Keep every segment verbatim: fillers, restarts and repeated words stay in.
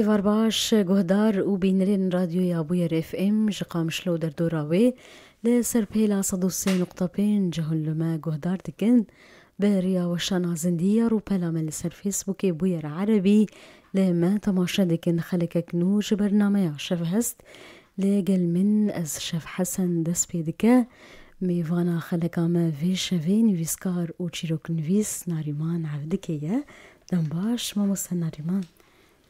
Êvar baş, guhdar û bînerên Radyoya Bûyer F M ji Qamişlo derdora wê li ser pêla sed û sê nokta pênc hûn li me guhdar dikin. Bi riya weşana zindî ya rûpela me li ser Facebookê Bûyer Erebî li me temaşe dikin. Xelekek nû ji bernameya Şevhest. Li gel min ez Şev Hesen dest pê dike. Mêvana xeleka me vê şevê nivîskar û çîroknivîs Narîman Evdikê ye. Dem baş, mamoste Narîman.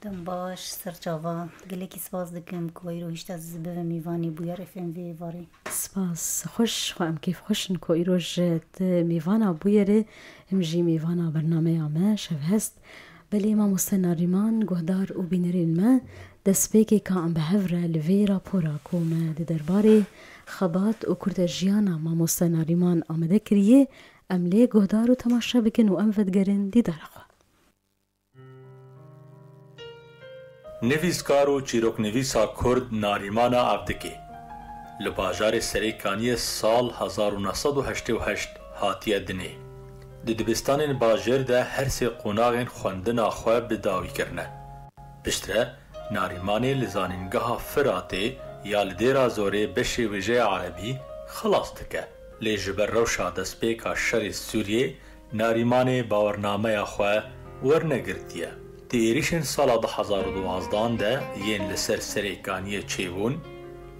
Dem baş, serçava. Gelekî spas dikim ku îro hişta ez bibim mîvanî Bûyer F M vê êvarê. Spas, xweş, xwe em kêfxweş in ku îro ji te mîvana Bûyerê him jî mîvana bernameya me Şevhest. Belê mamoste Narîman, guhdar û bînerên me, destpêkê ka em bi hev re li vê rapora ku me di derbarê xebat û kurtejiyana mamoste Narîman amade kiriye, em lê guhdar û temaşe bikin û em vedigerin dîdara xwe. Nivîskar û çîroknivîsa Kurd Narîmana Evdikê li bajarê Serêkaniyê sal hezar û neh sed û heştê û heşt hatiye dinê. Di dibistanên bajêr de her sê qonaxên xwendina xwe bi dawî kirine. Piştre Narîmanê li zanîngeha Firatê ya li Dêra Zorê beşê wêjeya erebî xilas dike. Lê ji ber rewşa destpêka şerê Sûriyê Narîmanê bawernameya xwe wernegirtiye. Di êrîşên sala du hezar û duwazdan de yên li ser Serêkaniyê çêbûn,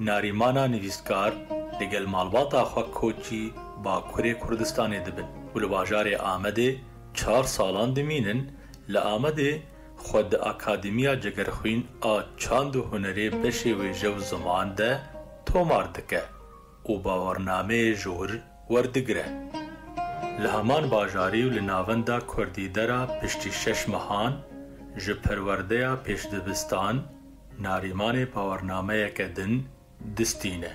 Narîmana nivîskar li gel malbata xwe koçî Bakurê Kurdistanê dibin û li bajarê Amedê çar salan dimînin, li Amedê xwe di Akademiya Cegerxwîn a Çand û Hunerê beşê wêje û ziman de tomar dike û bawernameyê ji wir werdigire. Li heman bajarî û li navenda Kurdîdera piştî şeş mehan ji perwerdeya pêşdibistan Narîmanê bawernameyeke din distîne.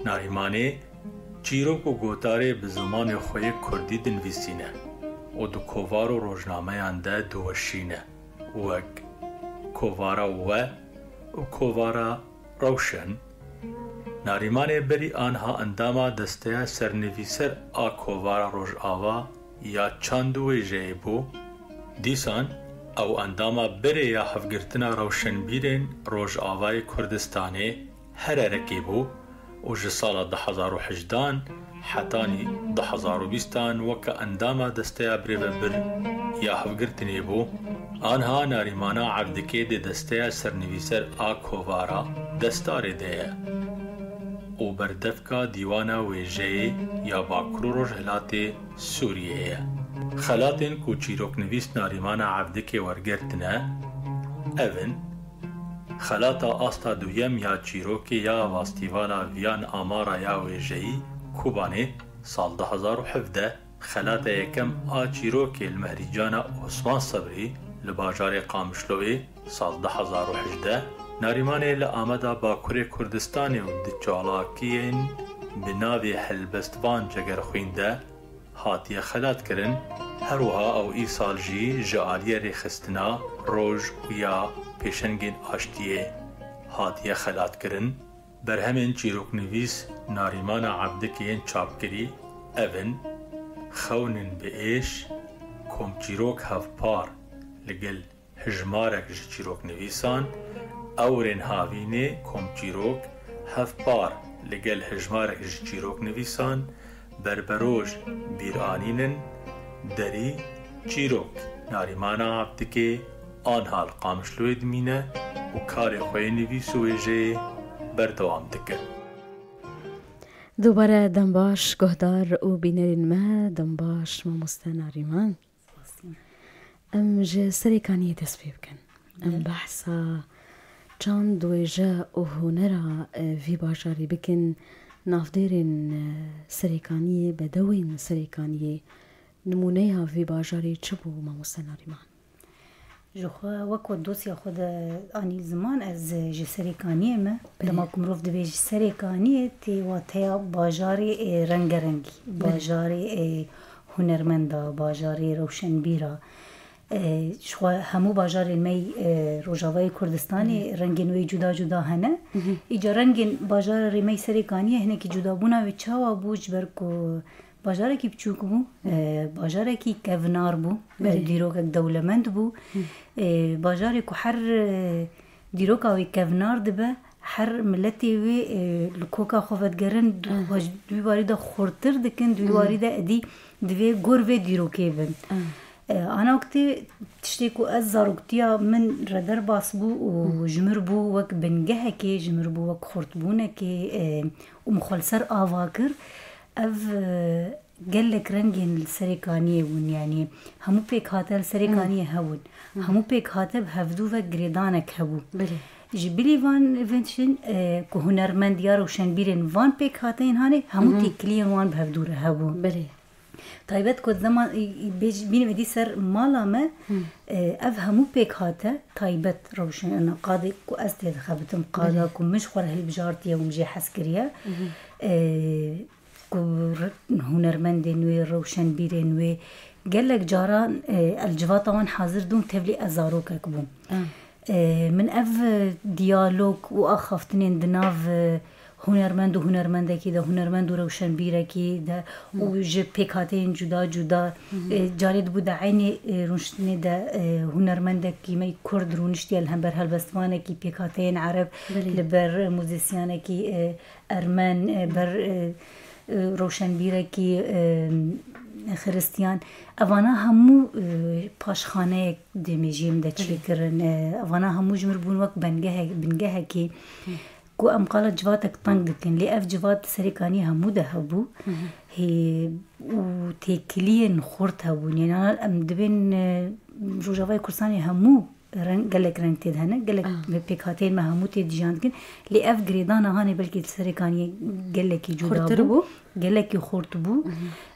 Narîmanê çîrok û gotarê bi zimanê xwe yê kurdî dinivîsîne û di kovar û rojnameyan de diweşîne, wek Kovara We û Kovara Rewşen. Narîmanê berî anha endama desteya sernivîser a Kovara Rojava ya Çand û Wêjeyê bû. Dîsan ew endama berê ya Hevgirtina Rewşenbîrên Rojavayê Kurdistanê, Hererekê bû û ji sala du hezar û hejdehan hetanî du hezar û bîstan weke endama Desteya Birêvebir ya Hevgirtinê bû. Anha Narîmana Evdikê di desteya sernivîser a Kovara Destarê de ye û berdevka Dîwana Wêjeyê ya Bakur û Rojhilatê Sûriyê ye. Xelatên ku çîroknivîs Narîmana Evdikê wergirtine, ev in: Xelata asta duyem ya çîrokê ya Festîvala Viyan Amara ya Wêjeyî, Kobanê, sal du hezar û hevdeh, xelata yekem a çîrokê li Mehrîcana Osman Sebrî li bajarê Qamişloyê, sal du hezar û hejdeh, Narîmanê li Ameda Bakurê Kurdistanê û di çalakiyên bi navê Helbestvan Cegerxwîn de hatiye xelatkirin, her wiha ew îsal jî ji aliyê rêxistina Roj û ya Pêşengên Aştiyê hatiye xelatkirin. Berhemên çîroknivîs Narîmana Evdikê yên çapkirî ev in: Xewn in bi êş, Komçîrok Hevpar li gel hejmarek ji çîroknivîsan, Ewrên Havînê, Komçîrok Hevpar li gel hejmarek ji çîroknivîsan, Berberoj, Bîranîn in, Derî, Çîrok. Narîmana Evdikê anha li Qamişloyê dimîne û karê xwe yê nivîs û wêjeyê berdewam dike. Dubare dem baş, guhdar û bînerên me, dem baş, mamoste Narîman. Em ji Serêkaniyê dest pê bikin. Em Belê. behsa çand, wêje û hunera, e, vî bajarî bikin. Navdêrên, e, Serêkaniyê, bedewên Serêkaniyê, nimûneya vî bajarê çi bû, mamoste Narîman? Ji xwe wek ku dosya xwe de anî ziman, ez ji Serêkaniyê me. Belê. Dema ku mirov dibêje Serêkaniyê, tê wateya bajarê, e, rengerengî, Belê. bajarê, e, hunermenda, bajarê rewşenbîra. E, ji xwe hemû bajarên me yê, e, Rojavayê Kurdistanê Hı hı. rengên wê cuda cuda hene. Hı hı. Îca rengên bajarê me yê Serêkaniyê hinekî cudabûna wê çawa bû, ji ber ku Bajarekî biçûk bû, e, bajarekî kevnar bû, e, Belê. dîrokek dewlemend bû. E, bajarê ku her, e, dîroka wê kevnar dibe, her miletê wê, e, li koka xwe vedigerin, xwe ji wî warî de xurtir dikin, di wî warî de êdî divê gor vê dîrokê bin. E, ana wextê tiştê ku ez zaroktiya min re derbas bû û ji mir bû wek bingehekê, ji mir bû wek xurtbûnekê, e, û min xwe li ser ava kir. Ev, e, gelek rengên li Serê Kaniyê bûn, yanî hemû pêkhate li Serê Kaniyê hebûn. Hemû pêkhate bi hevdû ve girêdanek hebû. Belê. Ji bilî van, van tiştên, e, ku hunermend ya rewşenbîrên van pêkhateyên hanê, hemû têkiliyên wan bi hevdû re hebû. Belê. Taybet ku dema, e, e, bêj-, bînim êdî ser mala me, e, ev hemû pêkhate taybet rewşen, qadê ku ez tê dixebitim, qada Belê. ku min ji xwe re hilbijartiye û min jê hez kiriye. E, ku r-, hunermendên wê, rewşenbîrên wê, gelek caran, e, el civata wan hazir dûm tevlî ez zarokek bûm. Ah. E, min ev diyalog û axaftinên di nav, e, hunermend û hunermendekî de, hunermend û rewşenbîrekî de û ji pêkhateyên cuda cuda, e, carê dibû de eynê, e, rûniştinê de, e, hunermendekî me yî kurd rûniştiye li hember helbestvanekî pêkhateyên ereb, Belê. li ber muzîsyanekî, e, ermen, e, ber, e, e, rewşenbîrekî, e, xiristiyan. Evana hemû, e, paşxaneyek dê mêjiyê min de çêkirin. E, evana hemû ji mir bûn wek bengehek-, bingehekê. Ku em qala civatek teng dikin, lê ev civat Serê Kaniyê hemû de hebû. Hê û têkiliyên xurt hebûn. Yanî em dibên, e, Rojavayê Kurdistanê hemû reng, gelek reng tê de hene. Gelek Ah. pêkhateyên me hemû tê dijan dikin. Lê ev girêdana hanê belkî li Serê Kaniyê gelekî cuda Xurtir bû. bû. Gelekî xurt bû.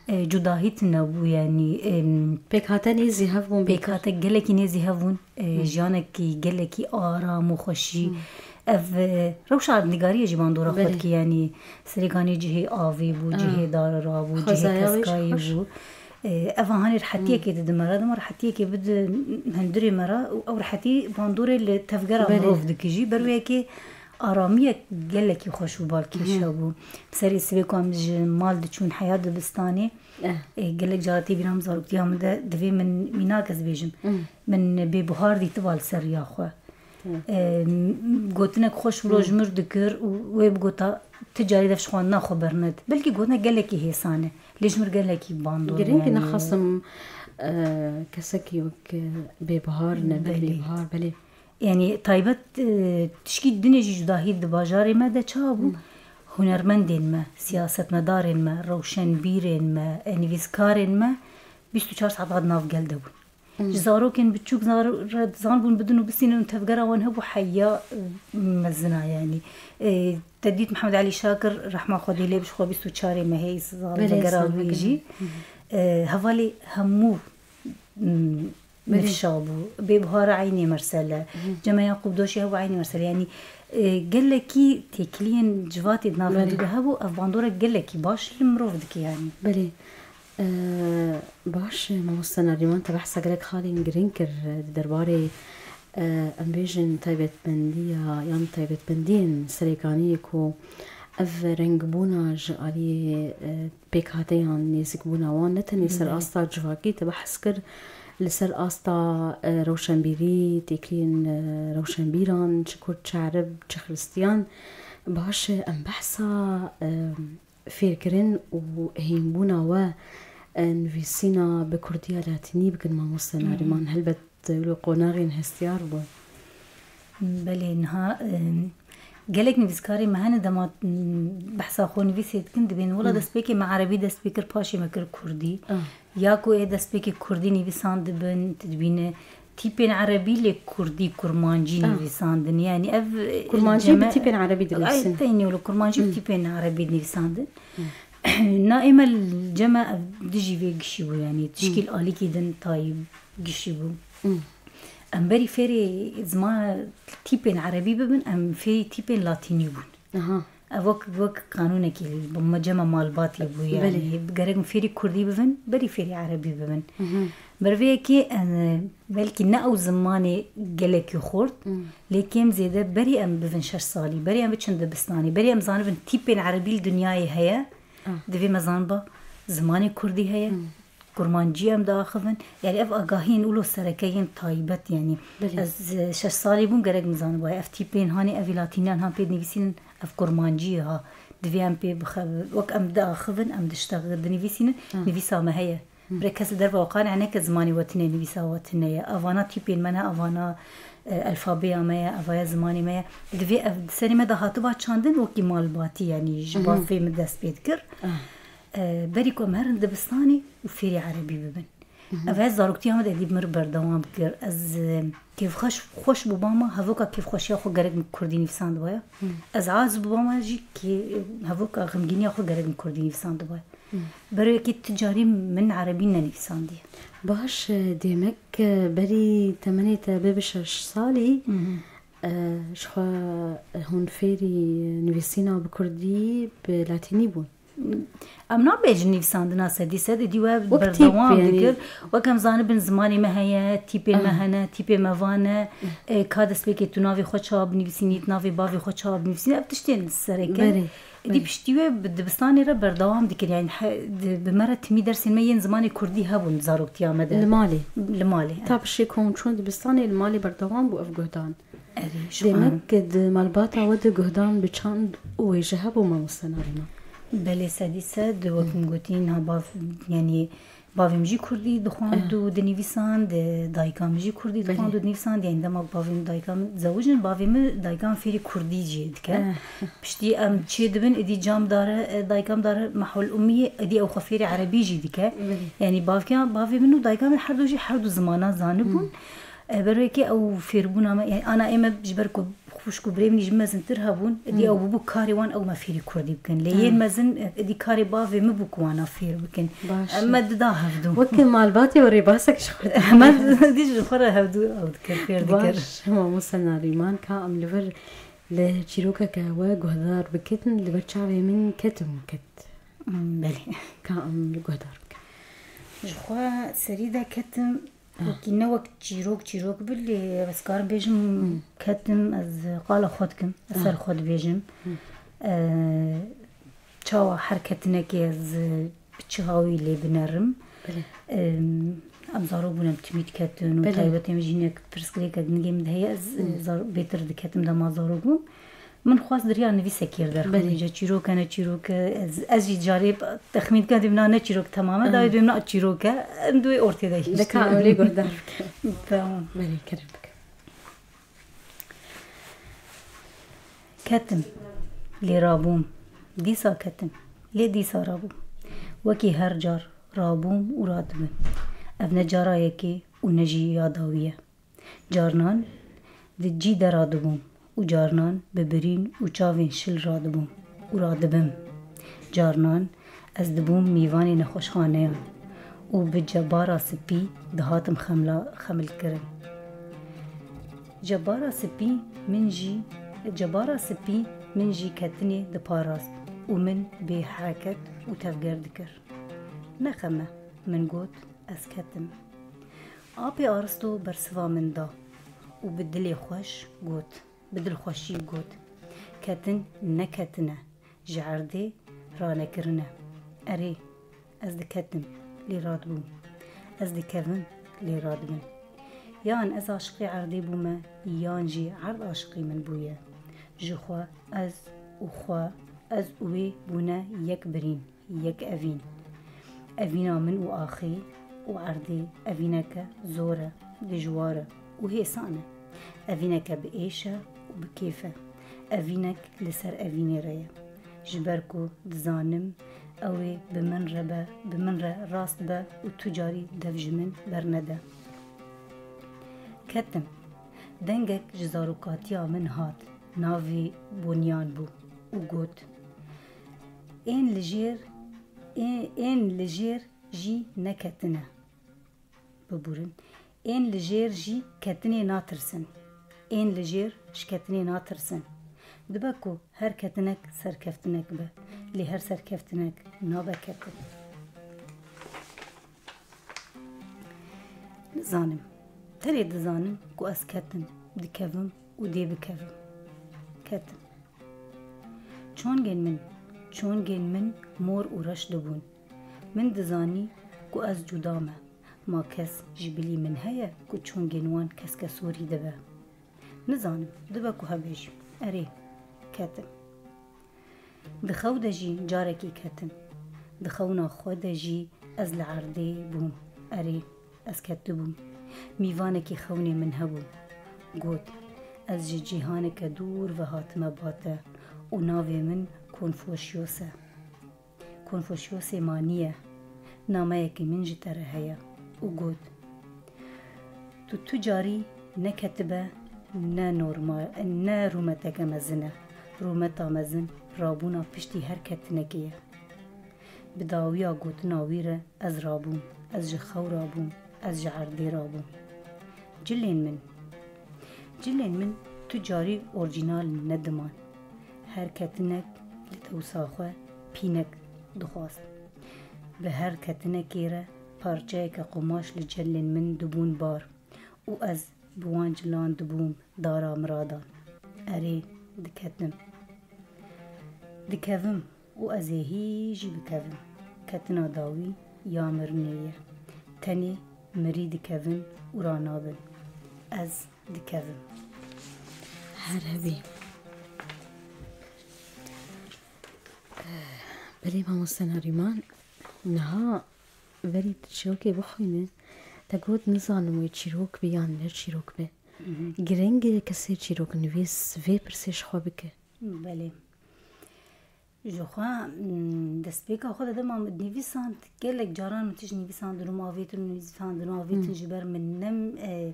E, cudahî tune bû, yanî, em, Pêkhate nêzî hev bûn. pêkhate gelekî nêzî hev bûn. E, jiyanekî gelekî aram û xweşî. Ev, e, rewşa erdnîgariyê jî bandora xwe Belê. dikir, yanî Serê Kaniyê cihê avê bû, Ah. cihê dara bû, cihê Xwezaya wê jî keskayê xweş. bû. E, eva hanê rehetiyekê dide me re, dema rehetiyekê bide hundirê me re û ew rehetî bandorê li tevgera Belê. mirov dike jî. Ber wê yekê aramiyek gelekî xweş û balkêş hebû. Serê sibê ku em ji mal diçûn heya dibistanê, Eh. e, gelek cara tê bîra min zaroktiya min de divê min mînak ez bêjim. Min bêbuhar dîtiba li ser riya xwe. E, m-, gotinek xweş wilo ji mir dikir û wê bigota ti carî dev ji xwendina xwe berned. Belkî gotinek gelekî hêsan e. Lê ji mir gelekî bandor Girîng e, yanî. nexasim, e, kesekî wek, e, bêbihar ne, Belê. bêbihar, belê. Yanî taybet, e, tişkî dinê jî cudahî di bajarê me de çawa bû? Hunermendên me, siyasetmedarên me, rewşenbîrên me, e, nivîskarên me bîst û çar saet di nav gel de bûn. Ji zarokên biçûk zaro-, re zanibûn bidin û bistînin û tevgera wan hebû heya, e, mezina yanî. E, te dît Mihemed Elî Şakir, rehma Xwedê lê bi ji xwe bîst û çarê mehê, Belê, tevgera wî jî. E, hevalê hemû, m, Belê. nifşa bû. Bêbuhara eynê mersele. Cema Yaqûb Doşî hebû eynê mersele. Yanî, e, gelekî têkiliyên civatê di nav Belê. de hebû, ev bandorek gelekî baş li mirov dike yanî. Belê. E, baş, mamoste Nerîman, te behsa gelek xalên girîng kir, e, di derbarê, e, em bêjin taybetmendiya yan taybetmendiyên Serê Kaniyê ku ev rengbûna ji aliyê, e, pêkhateyan, nêzîkbûna wan ne tenê ser Belê. asta civakî te behs kir, li ser asta, e, rewşenbîrî, têkiliyên, e, rewşenbîran, çi kurd, çi erib, çi xiristiyan. Baş, e, em behsa, e, fêrkirin û hînbûna we, e, nivîsîna bi kurdiya latînî bikin, mamoste Hı hı. Nariman. Helbet wilo qonaxên hestiyar bû. Belê, niha, e, gelek nivîskarê me hene dema, m, behsa xwe nivîsê dikin, dibên wela Hı. destpêkê me erebî dest pê kir, paşê me kir kurdî. Ah. Ya ku ê destpêkê kurdî nivîsandibin, tu dibîne tîpên erebî lê kurdî, kurmancî Ah. nivîsandin. Yanî ev, e, Kurmancî bi ceme-, tîpên erebî Ay, dinivîsin. Teynî wilo kurmancî bi Hı. tîpên erebî nivîsandin. Hı. Na ê me li cem me ev dijî vê gişî bû, yanî tişkî li alîkî din tayî gişî bû. Hı. Em berî fêrê ziman tîpên erebî bibin, em fêrî tîpên latînî bûn. Aha. Ev wek, wek qanûnekî li me cem me malbatê bû, Belê. yanî gerek em fêrî kurdî bibin, berî fêrî erebî bibin. Hı hı. Ber vê yekê, em, belkî ne ew zimanê gelekî xurt, Hı. lê kêm zêde berî em bibin şeş salî, berî em biçin dibistanê, berî em zanibin tîpên erebî li dinyayê heye, Ah. Divê me zaniba Zimanê kurdî heye. Kurmancî em diaxivin. Yani ev agahiyên ulo sereke yên taybet yani. Belê. Ez, e, şeş salî bûm, gerek min zanibûya. Ev tîpên hanê, ev latîniyan han pê dinivîsînin, ev kurmancî ye ha. Divê em pê bixe-, wek em diaxivin, em diştexin, dinivîsînin, nivîsa me heye. Bire kes li derve xwe neke zimanê we tune, nivîsa we tune ye. Evana tîpên me ne, evana, e, elfabeya me ye, evaya zimanê me ye. Divê ev di serê me de hatiba çandin, wekî malbatî, yani ji bavê min dest pê dikir. E, berî ku em herin dibistanê û fêrî erebî bibin. Ev ez zaroktiya me de êdî bi min re berdewam dikir. Ez, e, kêfxweş, xweş bûbama, hevoka kêfxweşiya xwe gerek min kurdî nivîsandibaya. Ez aciz bûbama jî kê-, hevoka xemgîniya xwe gerek min kurdî nivîsandibaya. Berê wekî tu carî min erebî nenivîsandiye. Baş, e, demek, e, berî temenê te bibe şeş salî, e, ji xwe hûn fêrî nivîsîna bi kurdî, bi latînî bûn. Em nabêjin nivîsandina sedî sed, êdî we berdewam dikir. Wek em zanibin zimanê me heye, tîpên me hene, tîpê me vane, e, ka destpêkê tu navê xwe çawa binivîsînî, tu navê bavê xwe çawa binivîsînî, ev tiştên sereke. Berê, Êdî berê. Piştî wê bi dibistanê re berdewam dikir. Yani he-, di, bi me re timî dersên me yên zimanê kurdî hebûn di zaroktiya me de. Li malê. Li malê, e. Ta piştî ku hûn çûn dibistanê, li malê berdewam bû ev guhdan. Erê, ji Demek ku di malbata we de guhdan bi çand û wêje hebû, mamoste Narîna? Belê, sedî sed, wek min gotî, niha bav, yani bavê min jî kurdî dixwand û dinivîsand, dayika min jî kurdî dixwand û dinivîsand. Yani dema ku bavê min dayika min zewicin, bavê min dayika min fêrî kurdî jî dike. Piştî em çê dibin, êdî cam dare, e, dayika min dare mehul umî ye, êdî ew xwe fêrî erebî jî dike. Yani bavka, bavê min û dayika min her du jî her du zimanan zanibûn. E, ber wekî ew fêrbûna me, yani ana ê me ji ber ku xwişk û birê min jî mezintir hebûn, êdî ew bûbû karê wan ew me fêrî kurdî bikin. Lê yên mezin, e, êdî karê bavê min bû ku wana fêr bikin. Baş e. Em me dida hevdû. Weke malbatê û rêbasek ji xwe dikir. Me dî ji xwe re hevdû ew dikir, fêr dikir. Baş, mamoste Narîman, ka em li vir li çîrokeke we guhdar bikin, li ber çavê min ketim ket. Hmm, belê. Ka em li guhdar bikin. Ji xwe serî de ketim. Wekî ne wek çîrok çîrok bi, lê ez karim bêjim ketim, ez qala xwe dikim, ez ser xwe dibêjim. E, çawa her ketinekê ez bi çi hawî lê binerim? Belê. E, em zarok bûn, em timî diketin û taybetê min jî hinek pirsgirêkek nigê min de heye, ez, e, zar-, bêtir diketim dema zarok bûm. Min xwest di riya nivîsekê re derxin. Belê. Îca çîrok e, ne çîrok e. Ez, ez jî carê texmîn dikim, dibêjim na ne çîrok temam e, dayê dibêjim na çîrok e. Em di wê ortê de hiştin. Dika em lê guhdar bikin. Tamam. Belê, kerem bikin. Ketim, lê rabûm. Dîsa ketim, lê dîsa rabûm. Wekî her car rabûm û radibim. Ev ne cara yekê û ne jî ya dawî ye. Carinan di cî de radibûm û carinan bi birîn û çavên şil radibûm û radibim. Carinan ez dibûm mîvanê nexweşxaneyan û bi cebara spî dihatim xemla-, xemilkirin. Cebara spî min jî, cebara spî min jî ketinê diparast û min bê hereket û tevger dikir. Nexeme, min got, ez ketim. Apê Aristo bersiva min da û bi dilê xweş got, bi dilxweşî got, ketin ne ketin e, ji erdê ranekirin e. Erê, ez diketim, lê radibûm. Ez dikevim, lê radibim. Yan ez aşiqê erdê bûme, yan jî erd aşiqê min bûye. Ji xwe, ez û xwe, ez û wê bûne yek birîn. Yek evîn. Evîna min û axê û erdê evîneke zor e, dijwar e û hêsan e. Evîneke bi êş e û bi kêf e. Evînek li ser evînê re ye. Ji ber ku dizanim ew ê bi min re be, bi min re rast be û tu carî dev ji min bernede. Ketim. Dengek ji zarokatiya min hat, navê Bonyan bû û got, Ên li jêr, ê-, ên li jêr jî ne ketin e. Biburin. Ên li jêr jî ketinê natirsin. Ên li jêr ji ketinê natirsin. Dibe ku her ketinek serkeftinek be, lê her serkeftinek nabe ketin. Nizanim. Tenê dizanim ku ez ketim, dikevim û dê bikevim. Ketim. Çongên min, çongên min mor û reş dibûn. Min dizanî ku ez cuda me. Ma kes ji bilî min heye ku çongên wan keskesorî dibe? Nizanim, dibe ku hebe jî. Erê, ketim. Di xew de jî carekê ketim. Di xewna xwe de jî ez li erdê bûm. Erê, ez ketibûm. Mîvanekî xewnê min hebû. Got, ez ji cîhaneke dûr ve hatime ba te û navê min Konfoşyos e. Konfoşyosê ma niye, nameyekî min ji te re heye û got, tu tu carî ne ketibe, ne normal, ne rûmeteke mezin e. Rûmeta mezin rabûna piştî her ketinekê ye. Bi dawiya gotina wî re ez rabûm, ez ji xew rabûm, ez ji erdê rabûm. Cilên min. Cilên min tu carî orcînal nediman. Her ketinek li dewsa xwe pînek dixwast. Bi her ketinekê re parçeyeke qumaş li cilên min dibûn bar û ez bi wan cilan dibûm dara miradan. Erê, diketim. Dikevim û ez ê hî jî bikevim. Ketina dawî ya mirinê ye. Tenê mirî dikevin û ranabin. Ez dikevim. Her hebî. Belê mamoste Nerîman, niha verî tu çîrokê bixwîne, te got nizanim wê çîrok be yan ne çîrok be. Giring e kesê çîroknivîs vê pirsê ji xwe bike. Belê. Ji xwe, mm, destpêka xwe de dema min nivîsand, gelek caran min tişt nivîsandin û min avêtin û nivîsandin û avêtin ji ber min nem, e,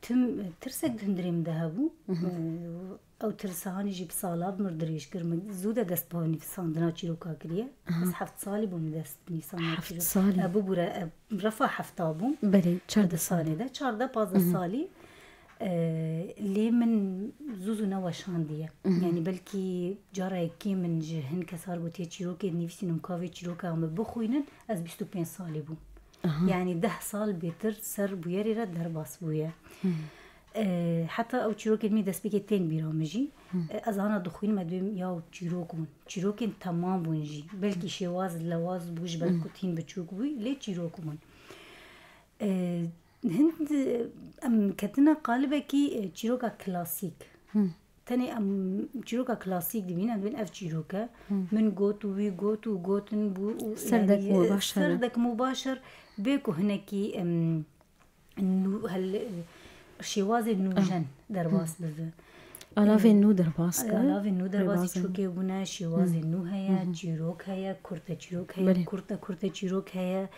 tim, tirsek di hundirê min de hebû. E, ew tirsa hanî jî bi sala bi mir dirêj kir. Min zû de dest bi nivîsandina çîroka kiriye. Ez heft salî bûm dest bi nivîsandina çîroka. Heft salî? E, bibûre, e, refa hefta bûm. Belê, çardeh salî. Di salê de, çardeh pazdeh salî. E, lê min zû zû neweşandiye. Yanî belkî cara yekê min ji hin kesar gotiye çîrokê dinivîsînim, ka vê çîroka min bixwînin, ez bîst û pênc salî bûm. Yanî deh sal bêtir ser bûyerê re derbas bûye. E, heta ew çîrokên min destpêkê tên bîra min jî. E, ez ana dixwînim, ez dibêm ya çîrok bûn. Çîrokên temam bûn jî. Belkî şêwaz lewaz bû ji ber ku tîn biçûk bû, lê çîrok bûn. E, Hind, em ketina qalibekî, e, çîroka klasîk. Tenê em çîroka klasîk dibînin, em dibên ev çîrok e. Min got û wî got û gotin bû û, serdek yanî, mubaşer e. Serdek mubaşer bê ku hinekî, em, nû-, hel-, şêwazê nûjen derbas bibe. Alavên nû derbas kir. Alavên nû derbas, çîrokê bûne, şêwazê nû heye, çîrok heye, kurte çîrok heye, kurte kurte çîrok heye.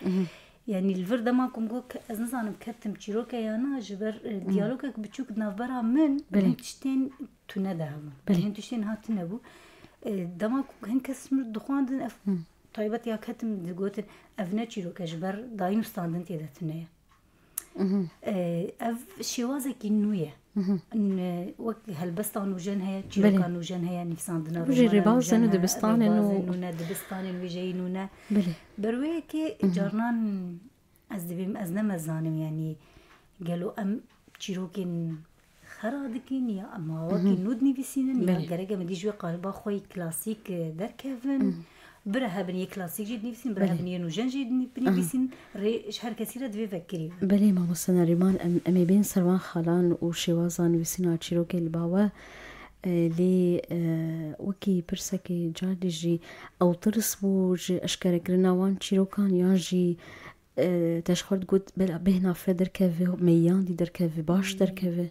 Yanî li vir dema ku min got ke-, ez nizanim ketim çîroke ya na, ji ber, e, diyalogek biçûk di navbera min, hin tiştên tune de hebûn. Hin tiştên hatine bû. E, dema ku hin kes min dixwandin, ev taybet ya ketim digotin, ev ne çîroke, ji ber dayîn û standin tê de tune ye. E, ev şêwazekî nû ye. N-, wek helbesta nûjen heye, çîroka nûjen heye, nivîsandina romanan nûjen heye, rêbazên nû ne, dibistanên nû ne, dibistanên wêjeyî nû ne. Belê. Ber wê yekê carinan ez dibêm, ez ne me zanim, yanî gelo em çîrokên xera dikin ya em awakî nû dinivîsînin ya gerek em dî ji wê qaliba xwe yî klasîk, e, derkevin. Bira hebin yê klasîk jî dinivîsîn, bira hebin yê nûjen jî dinî-, binivîsîn. Rê ji her kesî re divê vekirî be. Belê, mamoste Nerîman, em, em ê bên ser van xalan û şêwaza nivîsîna çîrokê li ba we. E, lê, e, wekî pirsekê cardî jî ew tirs bû ji eşkerekirina wan çîrokan yan jî, e, te ji xwe digot bela bêhna fireh derkeve, meyandî derkeve, baş derkeve?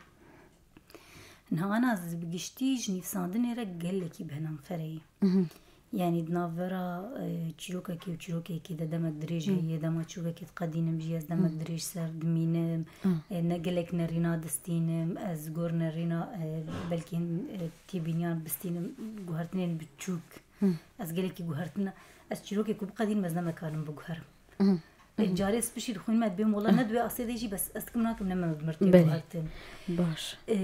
Niha ana ez bi giştî ji nivîsandinê re gelekî bêhna min ferehî. Yanî di navbera, e, çîrokekê û çîrokekê de demek dirêj heye, dema çîrokekê diqedînim jî ez demek dirêj ser dimînim. E, ne gelek nerîna distînim, ez gor nerîna, e, belkî hin, e, têbîniyan bistînim, guhertinên biçûk. Ez gelekî guhertina, ez çîrokê ku biqedînim ez nemekarim biguherim. E, carê ez piştî dixwînim, ez dibêm wela ne di wê astê de jî, bes ez dikim nakim, ne me bi mir tê guhertin. Baş. E,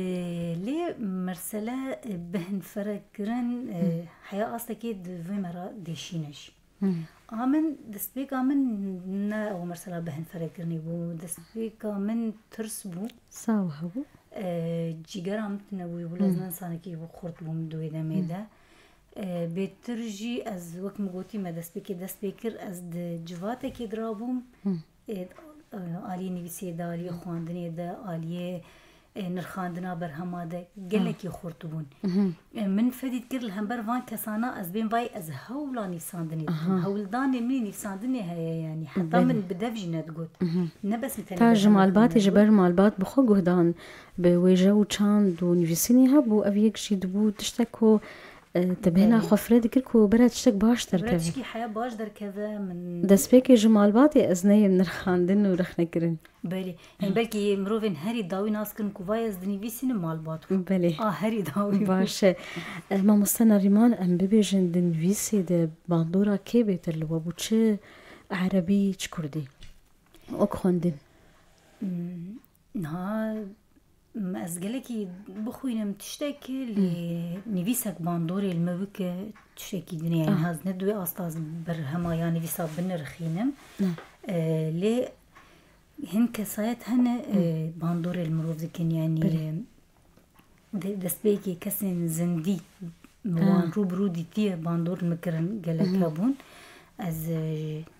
lê mersele, e, bêhn ferek kirin, e, heya astekê di vê me re dêşîne jî. A min, destpêka min ne ew mersela bêhn ferek kirinê bû. Destpêka min tirs bû. Sawa hebû. E, cîgera min tune bû, wila ez ne insanekî xurt bûm di wê demê de. E, bêtir jî ez, wek min gotî, me destpêkê dest pê kir, ez di civatekê de rabûm. E, e, aliyê nivîsê de, aliyê xwendinê de, aliyê, e, nirxandina berhema de gelekî xurt bûn. E, min fedî dikir li hember van kesana ez bên vay ez hewla nivîsandinê dikim. Hewldanê min ê nivîsandinê heye yanî. Heta min bi dev jî nedigot. Ne bes min tenê Ta ji berhema malbatê, xwendin ji digot. Ber malbat bi xwe guhdan bi wêje û çand û nivîsînê hebû. Ev yek jî dibû tiştek ku, e, te bêhna Belê. Xwe fireh dikir ku bira tiştek baş Bira derkeve. Tişkî heya baş derkeve min. Destpêkê ji malbatê ez neyêm nirxandin û rexnekirin. Belê. Em belkî mirovên herî dawî nas kirin ku vay ez dinivîsînim malbat xwe. Belê. A herî dawî bû. Baş e. E, mamoste Nerîman, em bibêjin di nivîsê de bandora kê bêtir li we bû? Çi erebî, çi kurdî? Wek xwendin. Hmm, niha, m-, ez gelekî bixwînim tiştek, lê nivîsek bandorê li me bike tiştekî din e. Yanî Ah. Niha ez ne di wê asta ez berhema ya nivîsa binirxînim. Ne. E, lê hin kesayet hene, e, bandorê li mirov dikin, yanî Belê. de-, destpêkê kesên zindî min Ah. wan rû bi rû dîtiye, bandor min kirin gelek Mhm. hebûn. Ez, e,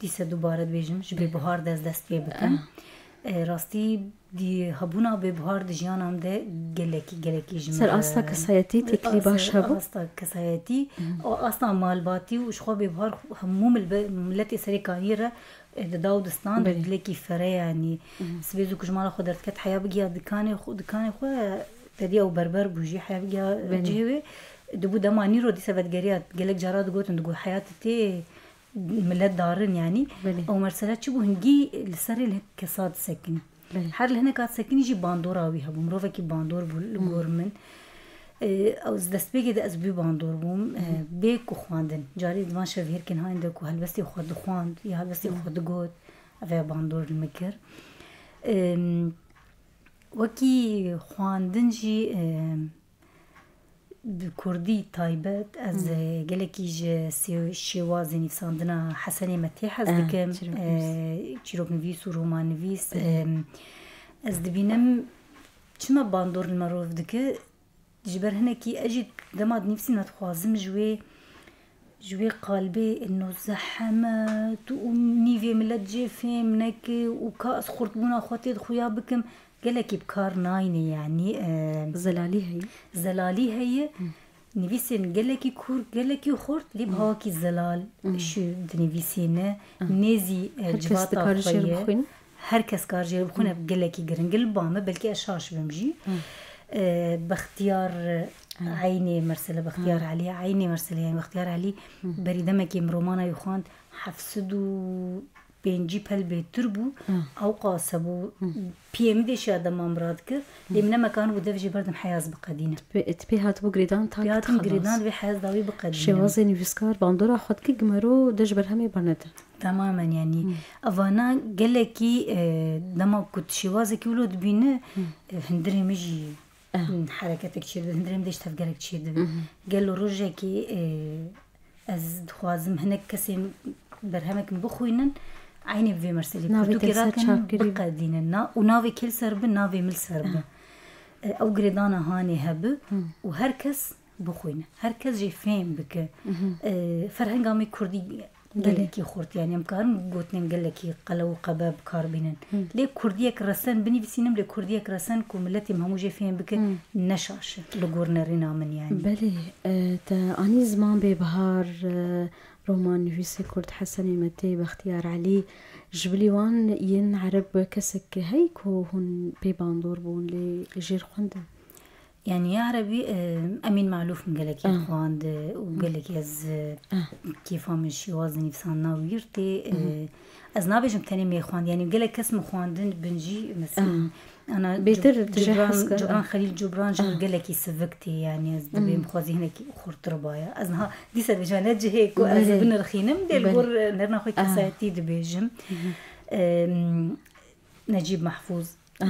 dîse dubare dibêjim, ji bêbuhar de ez dest pê bikim. Ah. E, rastî dî hebûna bêbuhar di jiyana min de gelekî, gelekî ji min Ser re asta kesayetî têkilî Ser baş hebû? Asta kesayetî, Mhm. o asta malbatî û ji xwe bêbuhar hemû mil-, miletê serê kaniyê re e, dida û distan Belê. Dilekî fere, yanî Mhm. sibê zû ku ji mala xwe derdiket, heya bigiya dikanê xwe, dikanê xwe, te diya û berber bû jî, heya bigiya Belê. Cihê wê, dibû dema nîro dîse vedigeriya, gelek cara digotin, digot, heya tu tê milet darin, yanî. Belê. Ew mersele çi bû, hingî li serê li kesa disekinî. Belê. Her li hineka disekinî jî bandora wî hebû. Mirovekî bandor bû li Hmm. gor min. E, ew destpêkê de ez bî bandor bûm. E, Hmm. bê ku xwendin. Carî di van şevhêrkên hayn de ku helbestê xwe dixwend ya helbestê Hmm. xwe digot, ev ya bandor li min kir. E, wekî xwendin jî, e, Bi kurdî taybet, ez, Hmm. e, gelekî ji sê-, şêwazê nivîsandina Hesenê Metê hez Eh, dikim. çirok nivîs. E, çîroknivîs û romannivîs. Eh. Em, ez dibînim çima bandor li me rov dike. Ji ber hinekî ez jî dema dinivîsim, ez dixwazim ji wê Ji wê qalbê ino zehemet û nîvê milet jê fêm neke û ka ez xurtbûna xwe tê de xuya bikim, gelekî bi kar nayne, yanî, e, Zelalî heye. Zelalî heye. Hı. Nivîsên gelekî kûr, gelekî xurt, lê bi Hı. hawakî zelal Hı. şû dinivîsîne. Hı. Nêzî, e, Her kes civata dikare xwe jê re ye. Bixwîne. Her kes kar jê re bixwîne, Hı. gelekî giring e. Li ba me, belkî ez şaş bim jî. Hı. E, Bextiyar, Hı. Eynê Mersele, Bextiyar Hı. Elî, Eynê Mersele, yanî Bextiyar Elî Hı. berî demekê min romana wî xwend, heft sed û pêncî pel bêtir bû. Hı. Ewqas hebû. Hı. Piyê min dê şiya dema min radikir. Lê Hı. min nemakanibû dev jê berdim heya ez biqedînim. Tu pê, tu pê hatibû girêdan ta Pê ki hatim xelas. Girêdan vê heya ez dawî biqedînim. Şêwazê nivîskar bandora xwe dike, gimero de ji berhemê bernede. Tamamen, yanî. Hmm. Evana gelekî, e, dema ku tu şêwazekî wilo dibîne, Hmm. e, hundirê min jî, eh, hmm, hereketek çêdibe, hundirê min de jî tevgerek çêdibe. Hmm. Gelo rojekî, e, ez dixwazim hinek kesên berhemek min bixwînin, eynê bi vê merselê Navê pirtûkê te li ser rakin, çavkirî biqedînin. Na-, û navê kê li ser bi, navê min li ser bi. Ah. E, ew girêdana hanê hebi Hmm. û her kes bixwîne. Her kes jê fêm bike. Mhm. E, ferhenga me kurdî Belê. Gelekî xurt, yanî em karin gotinên gelekî qelew û qebe bi kar bînin. Hı. Lê kurdiyek resen binivîsînim, lê kurdiyek resen ku miletê min hemû jê fêm bike, Hı. ne şaş e li gor nerîna min, yanî. Belê, e, te anî ziman bê bihar, e, romannivîsê kurd Hesenê Metê, Bextiyar Elî, ji bilî wan yên ereb kesek heye ku hûn pê bandor bûn, lê jê re xwendin? Yanî ya Erebî, e, Emîn Malûf min gelekî Ah. xwend, e, û gelekî ez, e, Ah. kêfa min şêwazê nivîsandina wî tê. E, Mhm. ez nabêjim tenê me xwend. Yanî gelek kes min xwendin bin jî, mesela, Ah. ana Bêtir Cub-, tu jê Cubran, hez kir, Cubran ah. Xelîl Cubran jî Ah. gelekî sivik tê. Yanî ez dibêm Mhm. xwezî hinekî xurtir baya. Ez niha dîsa dibêjim ne cihê ku ez Belê. Binirxînim, dê li Belê. Gor, e, nerina xwe Ah. kesayetî dibêjim. Mhm. Em, Necîb Mehfûz Ah.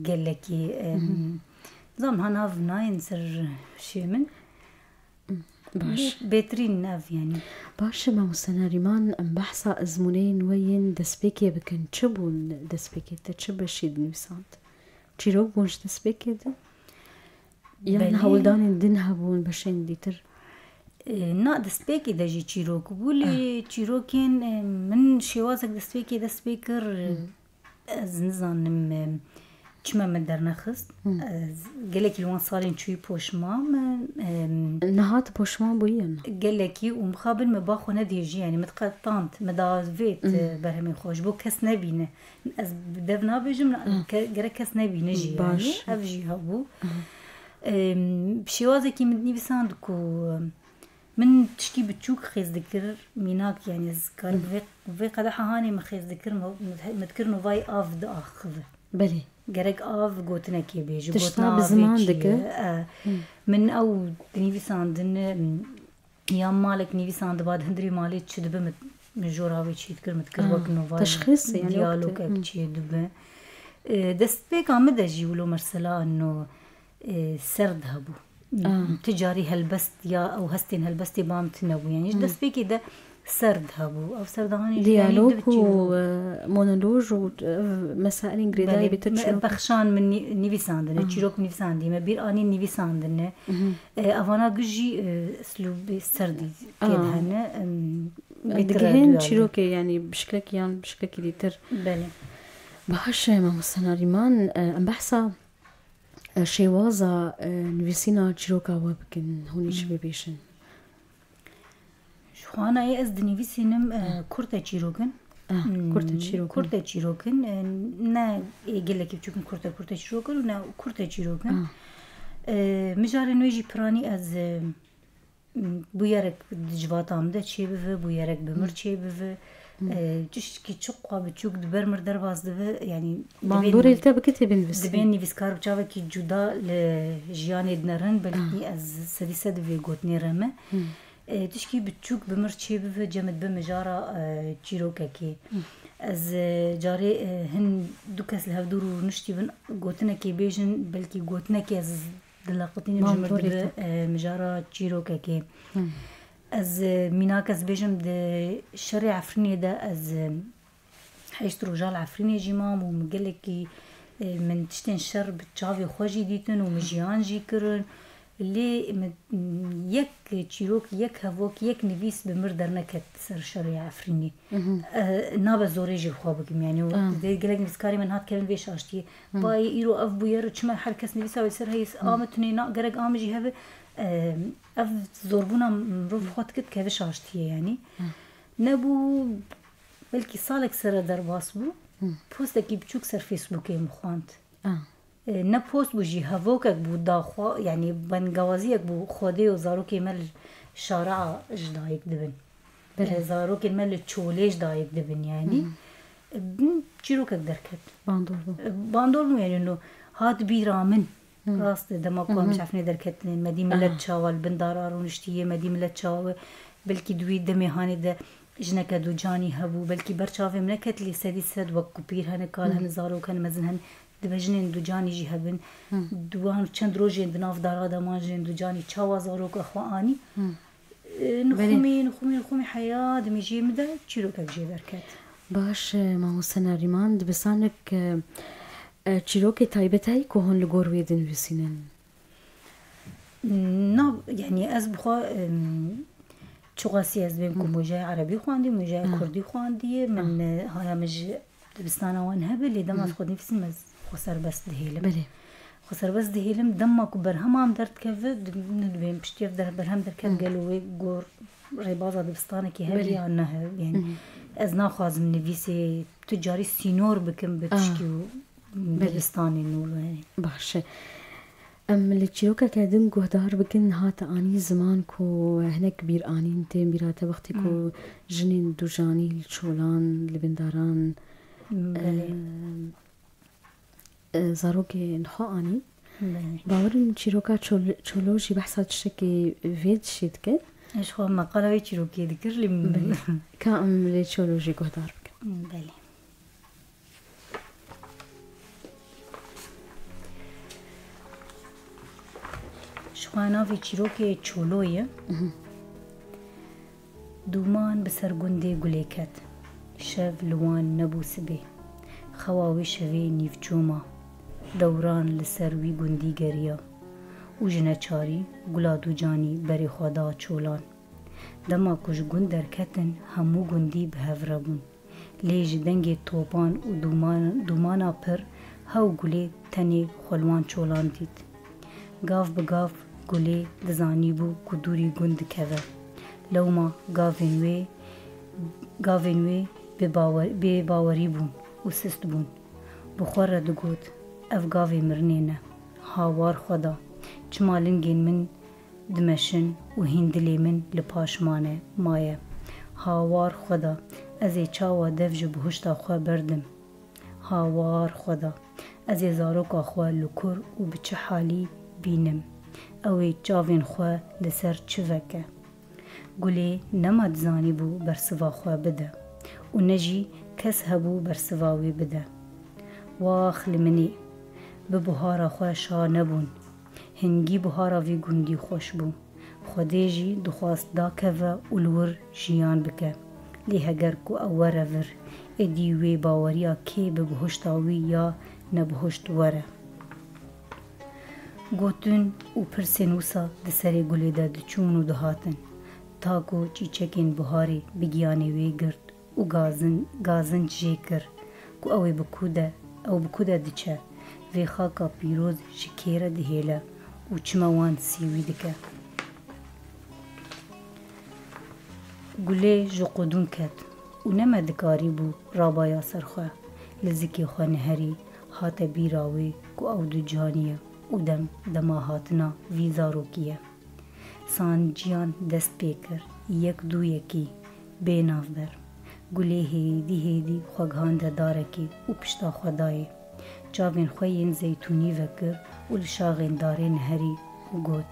gelekî, em, Mhm. Nizam ha nav nayên ser şê min. Baş. Bê-, bêtirîn ev, yanî. Baş e, mamoste Nerîman, em behsa ezmûneyên we yên destpêkê bikin. Çi bûn destpêkê te? Çi beşî dinivîsand? Çîrok bûn ji destpêkê de? Yan Belê. Hewldanên din hebûn, beşên dîtir? E, na destpêkê de jî çîrok bû, lê çîrokên, e, min şêwazek destpêkê dest pê kir, e, ez nizanim, e, çima min dernexist. Ez gelekî li wan salên çûyî poşman me, e, Niha tu poşman bûyî ya na? Gelekî û mixabin me ba xwe nedê jî, yanî min diqetand, me davêt, e, berhemên xwe ji bo kes nebîne. Ez bi dev nabêjim, ke-, gerek kes nebîne jî, Baş. yanî ev jî hebû. E, bi şêwazekî min nivîsand ku, e, Min tişkî biçûk xêz dikir, mînak, yanî ez karim vê, vê qedeha hanê min xêz dikir, min, min dikir novayê av diaxive. Belê. Gerek av gotinekê bê, ji Tişta gotina bi avê ziman çi dike. ye? E, Min ew dinivîsandine, m, ya malek nivîsandiba di hundirê malê çi dibe, min, min jor avê çî dikir, min dikir wek novayê Teşxîs, yanî wek diyalogek çê dibe. E, destpêka min de jî wilo mesela no, e, serd hebû. Tu carî helbest ya ew hestên helbestê bam tune bû. Yanî ji destpêkê de serd hebû. Ev serdahanê jî yanî Diyalog dibiçî û e, monoloj û e, mesailên girêdayî Belê, bêtir me- çîrok. Pexşan min nî- nivîsandine, çîrok nivîsandî me, bîr anî nivîsandine. E, Evana gijî, e, eslûbê serdî tê de hene. Em, bêtir Digihên duyar çîrokê, yanî bi şiklekî yan bi şiklekî dîtir. Belê. Baş e, mamoste Nariman, e, em behsa, e, şêwaza, e, nivîsîna çîroka we bikin, hûn ê çi bibêjin? Ji xwe anayê ez dinivîsînim, e, kurte çîrokin. Ah, Hmm, kurte çîrokin. Kurte çîrokin, e, ne, e, gelekî biçûkin, kurte, kurte çîrokin û ne kurte çîrokin. E, mijarên wê jî piranî ez, e, bûyerek di civata min de çêbive, bûyerek bi mir çêbive. E, tiştkî çiqwa biçûk di ber mir derbas dibe, yanî Bandorê li te bike tê binivîsî. Dibên nivîskar bi çavekî cuda li jiyanê dinerin, belkî ez sedî sed vê gotinê re me. E, tişkî biçûk bi mir çêbive, cem dibe mijara, e, çîrokekê. Ez, e, carê, e, hin du kes li hevdû rûniştî bin, gotinekê bêjin, belkî gotinekê ez dilaqitînim ji mir dibe, e, mijara çîrokekê. Ez, e, mînak ez bêjim di şerê Efrînê de ez, e, heşt roja li Efrînê jî mam û min gelekî, e, min tiştên şer bi çavê xwe jî dîtin û min jiyan jî kirin. Lê min, yek çîrok, yek hevok, yek nivîs bi mir derneket ser şerê Efrînê. E, nabe zorê jî xwe bikim, yanî û dê gelek nivîskarê min hat kevin vê şaştiyê. Bayê îro ev bûyer çima her kes nivîsa wê ser heyî, a min tunê na, gerek a min jî hebe. E, ev zorbûna mirov xwe dike dikeve şaştiyê, yanî. Nebû, belkî salek sere derbas bû. Postekî biçûk ser Facebookê min xwend. E, ne post bû jî, hevokek bû, daxwa, yanî bengawaziyek bû, Xwedê û zarokê me li şara ji dayik dibin. E, zarokên me li çolê ji dayik dibin, yanî. E, bin çîrokek derket. Bandor bû. E, bandor bû, yanî no hat bîra min. Rast e, dema ku em ji Efrînê derketin, me dî milet çawa li bin dara rûniştiye, me dî milet çawa, belkî di wî demê hanê de jineke ducanî hebû, belkî ber çavê min neket, lê sedî sed wek ku pîr hene, kal hene, zarok hene, mezin hene, dibe jinên ducanî jî hebin. Di wan çend rojên di nav dara de man jinên ducanî çawa zaroka xwe anî. E, nixumî, nixumî, nixumî heya dimêjiyê min de çîrokek jê derket. Baş e, mamoste Nariman, dibisanek, e, e, çîrokê taybet heye ku hûn li gor wê dinivîsînin? Na, yanî ez bi xwe, em, çiqasî ez bêm ku mojayê erebî xwendî, mojayê kurdî xwendiye, min, e, haya min ji dibistana wan hebe, lê dema ez xwe dinivîsim ez xwe serbest dihêlim. Belê. Xwe serbest dihêlim, dema ku berheman derdikeve, di-, min dibêm piştî ev der-, berhem derket, gelo wê gor rêbaza dibistanekê hebe ya nehe. Yanî ez naxwazim nivîsê tu carî sînor bikim bi tişkî û dibistanê nû, yanî. Baş e. Em li çîrokeke din guhdar bikin, hate anî ziman ku hinek bîr anîn, tên bîra te wextê ku jinên ducanî li çolan, li bindaran, Belê. e, e, zarokên xwe anî. Belê. Bawerim çîroka çol-, çolo jî behsa tiştekî vê dişê dike. Ez xwe meqala wê çîrokê dikir, lê min Belê. Ka em lê çolo jî guhdar bikin. Belê. Ji xwe navê çîrokê Çolo ye. Dûman bi ser gundê gulê ket. Şev li wan nebû sibê. Xewa wê şevê nîvçû ma. Dewran li ser wî gundî geriya. Û ji neçarî gula dûcanî berê xwe da çolan. Dema ku ji gund derketin, hemû gundî bi hev re bûn. Lê ji dengê topan û dûman-, dûmana pir hew Gulê tenê xwe li wan çolan dît. Gav bi gav Gulê dizanîbû ku dûrî gund dikeve. Lewma gavên wê, gavên wê bê bawer-, bê bawerî bûn û sist bûn. Bi xwe re digot, "Ev gavê mirinê ne. Hawar xwe da. Çima lingên min dimeşin û hîn dilê min li paş mane, maye? Hawar xwe da. Ez ê çawa dev ji bihuşta xwe berdim? Hawar xwe da. Ez ê zaroka xwe li kur û bi çi halî bînim? Ew ê çavên xwe li ser çi veke?" Gulê nema dizanîbû bersiva xwe bide û ne jî kes hebû bersiva wê bide. Wax li min ê! Bi buhara xwe şa nebûn. Hingî buhara vî gundî xweş bû. Xwedê jî dixwast dakeve û li wir jiyan bike. Lê heger ku ew were vir, êdî wê baweriya kê bi bihuşta wî ya nebihuşt were. Gotin û pirsên wisa di serê Gulê de diçûn û dihatin, ta ku çîçekên buharê bi giyanê wê girt û gazin-, gazinc jê kir ku ew ê bi ku de, ew bi ku de diçe, vê xaka pîroz ji kê re dihêle û çima wan sîwî dike. Gulê ji qudûn ket û nema dikarîbû rabaya ser xwe. Li zikê xwe neherî, hate bîra wê ku ew dû caniye û dem dema hatina vî zarokî ye. Sanciyan dest pê kir, yek dû yekî, bê navber. Gulê hêdî hêdî xwe gihande darekê û pişta xwe dayê. Çavên xwe yên zeytûnî vekir û li şaxên darê neherî û got,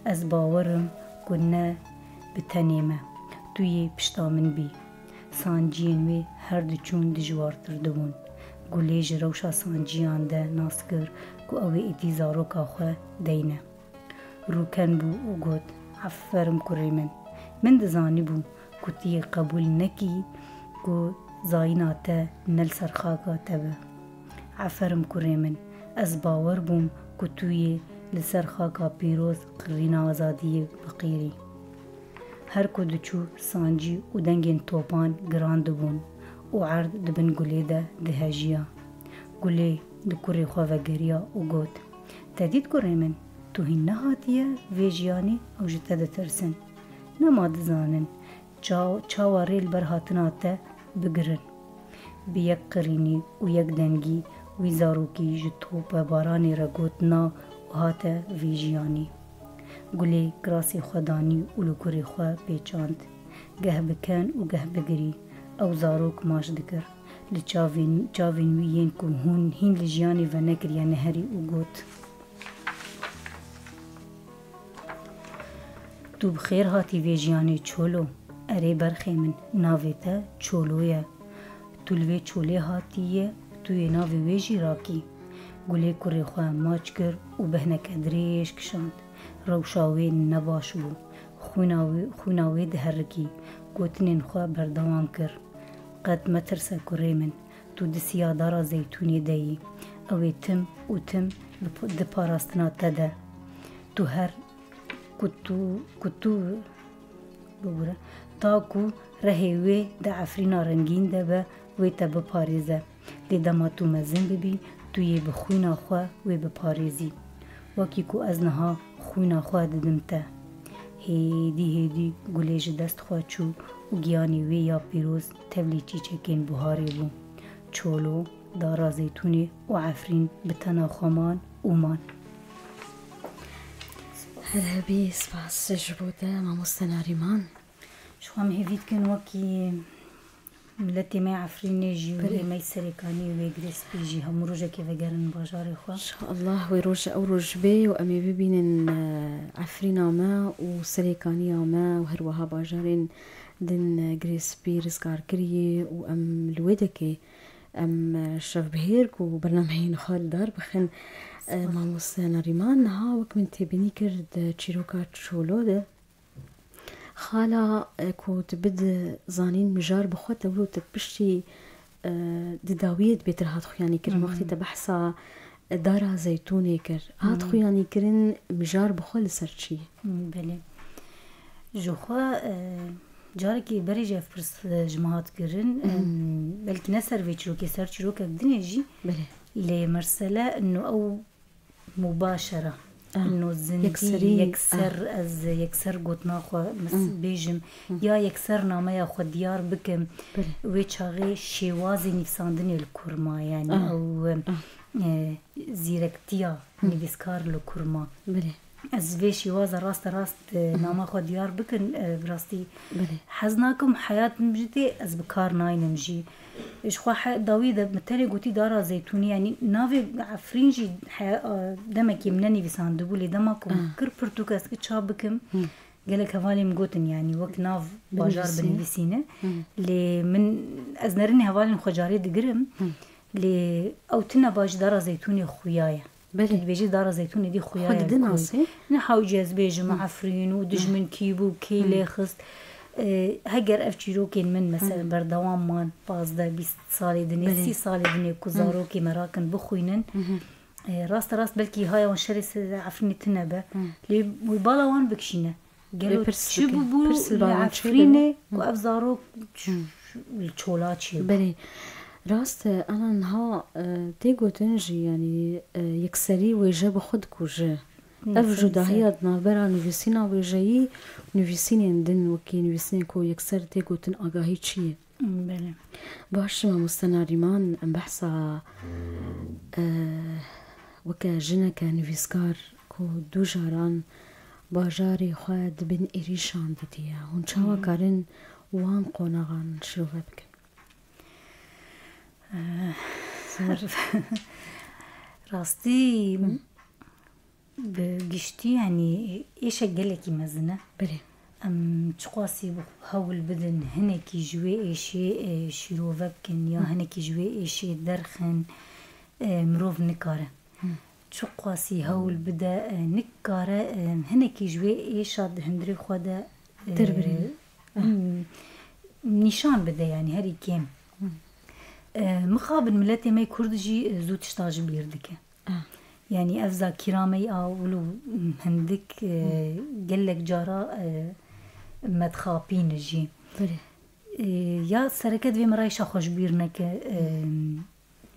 "Ez bawer im ku ne bi tenê me, tu yê pişta min bî." Sanciyên wê her diçûn dijwartir dibûn. Gulê ji rewşa sanciyan de nas kir ku ew ê êdî zaroka xwe deyne. Rûken bû û got, "Aferin kurê min. Min dizanîbû ku tu yê qebûl nekî ku zayîna te ne li ser xaka te be. Aferin kurê min. Ez bawer bûm ku tu yê li ser xaka pîroz qirrîna azadiyê biqîrî." Her ku diçû, sancî û dengên topan giran dibûn û erd di bin Gulê de dihejiya. Gulê di kurê xwe vegeriya û got, "Te dît kurê min, tu hîn nehatiye vê jiyanê, ew ji te ditirsin. Nema dizanin ça-, çawa rê li ber hatina te bigirin." Bi yek qirînî û yek dengî wî zarokî ji topebaranê re got na û hate vê jiyanê. Gulê kirasê xwe danî û li kurê xwe pêçand. Geh bi ken û geh bi girî ew zarok maç dikir. Li çavên, çavên wî yên ku hûn hîn li jiyanê venekiriye neherî û got, "Tu bi xêr hatî vê jiyanê çolo. Erê berxê min, navê te Çolo ye. Tu li vê çolê hatiye, tu yê navê wê jî rakî." Gulê kurê xwe maç kir û behneke dirêj kişand. Rewşa wê ne baş bû. Xwîna wê, xwîna wê diherikî. Gotinên xwe berdewam kir, "Qet metirse kurê min. Tu di siya dara zeytûnê de yî. Ew ê tim û tim bi p-, di parastina te de. Tu her ku tu, ku tu, bibûre, ta ku rehê wê di Efrîna rengîn de be, wê te biparêze. Lê dema tu mezin bibî, tu yê bi xwîna xwe wê biparêzî. Wekî ku ez niha xwîna xwe didim te." Hêdî hêdî Gulê ji dest xwe çû û giyanê wê ya pîroz tevlî çîçekên buharê bû. Çolo, dara zeytûnê û Efrîn bi tena xwe man û man. Her hebî, spas ji bo te, mamoste Narîman. Ji xwe em hêvî dikin wekî miletê me Efrînê jî û Belê. Ê me Serêkanî û ê Girêspî jî hemû rojekê vegerin bajarê xwe. Înşallah wê roje ew roj bê û em ê bibînin, e, Efrîna me û Serêkaniya me û her wiha bajarên din, e, Girêspî rizgarkiriyê û em li wê dekê em, e, şevbihêr ku bernameyên xwe li dar bixin. E, Spas. Mamoste Nariman, niha wek min têbînî kir di çîroka Çolo de, xala, e, ku tu bid zanîn mijar bi xwe te wilo te piştî, e, di dawiyê de bêtir hat xuyanî kirin. Hmm. Wextê te behsa, e, dara zeytûnê kir. Hat Hmm. xuyanî kirin mijar bi xwe li ser çi? Hmm, belê. Ji xwe, e, carekî berê jî ev pirs, e, ji min hat kirin. Em, belkî ne ser vê çîrokê, ser çîrokek dinê jî. Belê. Lê mesele no ew mubaşera. Ah, no zindî, yekserî, yekser, ah. Ez yekser gotina xwe mes-, Hmm. bêjim. Hmm. Ya yekser nameya xwe diyar bikim. Belê. Wê çaxê şêwazê nivîsandinê li kurma, yani Ah. ew, Ah. e, zîrektiya Hmm. nivîskar li kurma. Belê. Ez vê şêwaza raste rast, e, Hmm. nama xwe diyar bikin, e, bi rastî Belê. hez nakim, heyat min jî tê, ez bi kar naynim jî. Ji xwe he-, dawî de min tenê gotî dara zeytûnê, yanî navê Efrîn jî he-, a, demekê min nenivîsandibû, lê dema ku min Ah. kir pirtûk ez ki çap bikim, Hmm. gelek hevalên min gotin, yanî wek nav bajar Binivîsîne. binivîsîne. Hmm. Lê min, ez nerinê hevalên xwe carê digirim, Hmm. lê ew tine baş dara zeytûnê xuya ye. Belê. Dibêjî dara zeytûnê dî xuya Xwe ye didin ku asê? Ne hewce ez bêjim Hı. Efrîn û Hı. dijmin kî bû, kî Hı. lê xist. E, heger ev çîrokên min, mesela, Hı. berdewam man, pazdeh bîst salê dinê, Belê. sî salê dinê ku Hı. zarokê me rakin bixwînin. Hı hı. E, raste rast belkî haya wan şerê se-, Efrînê tine be. Hı. Lê wî bala wan bikişîne. Gelo Lê pirs çi bike. bûbû Pirs li li bala wan çê Efrînê bû? ku Hı. ev zarok ç-, Hı. li çola çê bû? Belê. Rast e, ana niha, e, tê gotin jî, yanî, e, yekserî wêje bi xwe dikuje. Hı, Ev sen judahiya sen. di navbera nivîsîna wêjeyî, nivîsînên din wekî nivîsînên ku yekser tê gotin agahî çi ye? Belê. Baş, mamoste Narîman, em behsa, e, weke jineke nivîskar ku du caran bajarê xwe di bin êrîşan dîtiye. Hûn çawa Hı hı. karin wan qonaxan şirove bikin? Eh, Zor. rastî Hı. bi giştî, yanî êşek gelekî mezin e. Belê. Em çiqasî bi hewl bidin hinekî ji wê êşê, e, şîrove bikin ya Hı. hinekî ji wê êşê derxin, e, mirov nikare. Hı. Çiqasî hewl bide, e, nikare, e, hinekî ji wê êşa di hundirê xwe de, e, Derbirîne. hmm, nîşan bide, yanî herî kêm. Hı. E, mixabin miletê me Kurd jî, e, zû tişta ji bîr dike. Ah. Yanî ev zakîra me ya wilo hindik, e, Hı. gelek cara, e, me dixapîne jî. Belê. E, ya sereke divê me rayşa xwe ji bîr neke. E,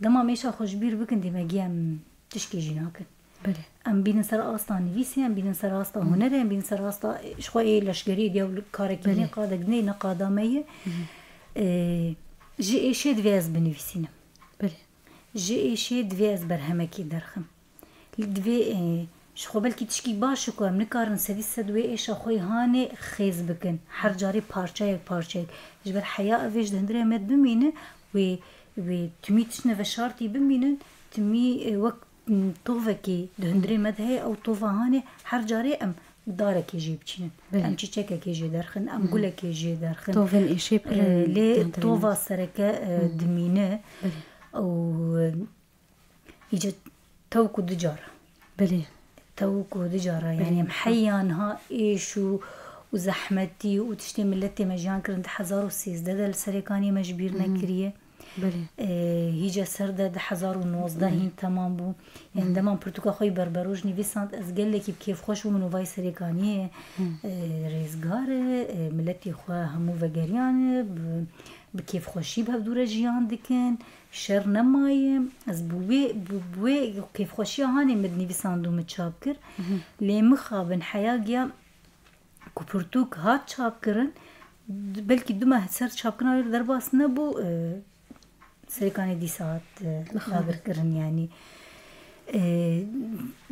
dema me êşa xwe ji bîr bikin, dê me giya em tişkê jî nakin. Belê. Em bînin ser asta nivîsê, em bînin ser asta Hı. hunerê, em bînin ser asta, e, ji xwe ê leşgeriyê diya wilo karekî Belê. ne qadek ne, ne qada me ye. Hı hı. E, ji êşê divê ez binivîsînim. Belê. Ji êşê divê ez berhemekê derxim. Li divê, e, ji xwe belkî tişkî baş e ku em nikarin sedî sed wê êşa xwe yê hanê xêz bikin. Her carê parçeyek parçeyek. Ji ber heya ev êş di hundirê me bimîne, wê, wê timî tiştine veşartî bimînin, timî, e, wek, m, tovekê di hundirê me de heye, ew tova hanê her carê em darekê jê biçînin. Belê. Em çîçekekê jê derxin, em Hı. gulekê jê derxin. Tovên êşê pir E, in lê di hundirê me tova de. sereke, e, Hı. dimîne. Belê. Û, e, Îca tewk û du cara. Belê. Tewk û du cara. Belê. Yani em heya niha êş û, û zehmetî û tiştê miletê me jiyan kirin di hezar û sêzdeh de li Serêkaniyê me ji bîr Hı hı. nekiriye. Belê. Ee, hîce ser de di hezar û nozdeh Belê. hîn temam bû. Yani Hı. dema pirtûka xwe yê Berberoj nivîsand, ez gelekî bi kêfxweş bûm, min û vay Serêkaniyê, Hı. e, rêzgar e, e, miletê xwe hemû vegeriyane, bi, bi kêfxweşî bi hevdû re jiyan dikin. Şer nemaye. Ez bi wê, bi, bi wê kêfxweşiya hanê min dinivîsand û min çap kir. Mhm. Lê mixabin heya giya ku pirtûk hat çapkirin, belkî du meh ser çapkirina wê derbas nebû, e, Serêkanê dîsa hat, e, Mixabin. dagirkirin, yanî. E,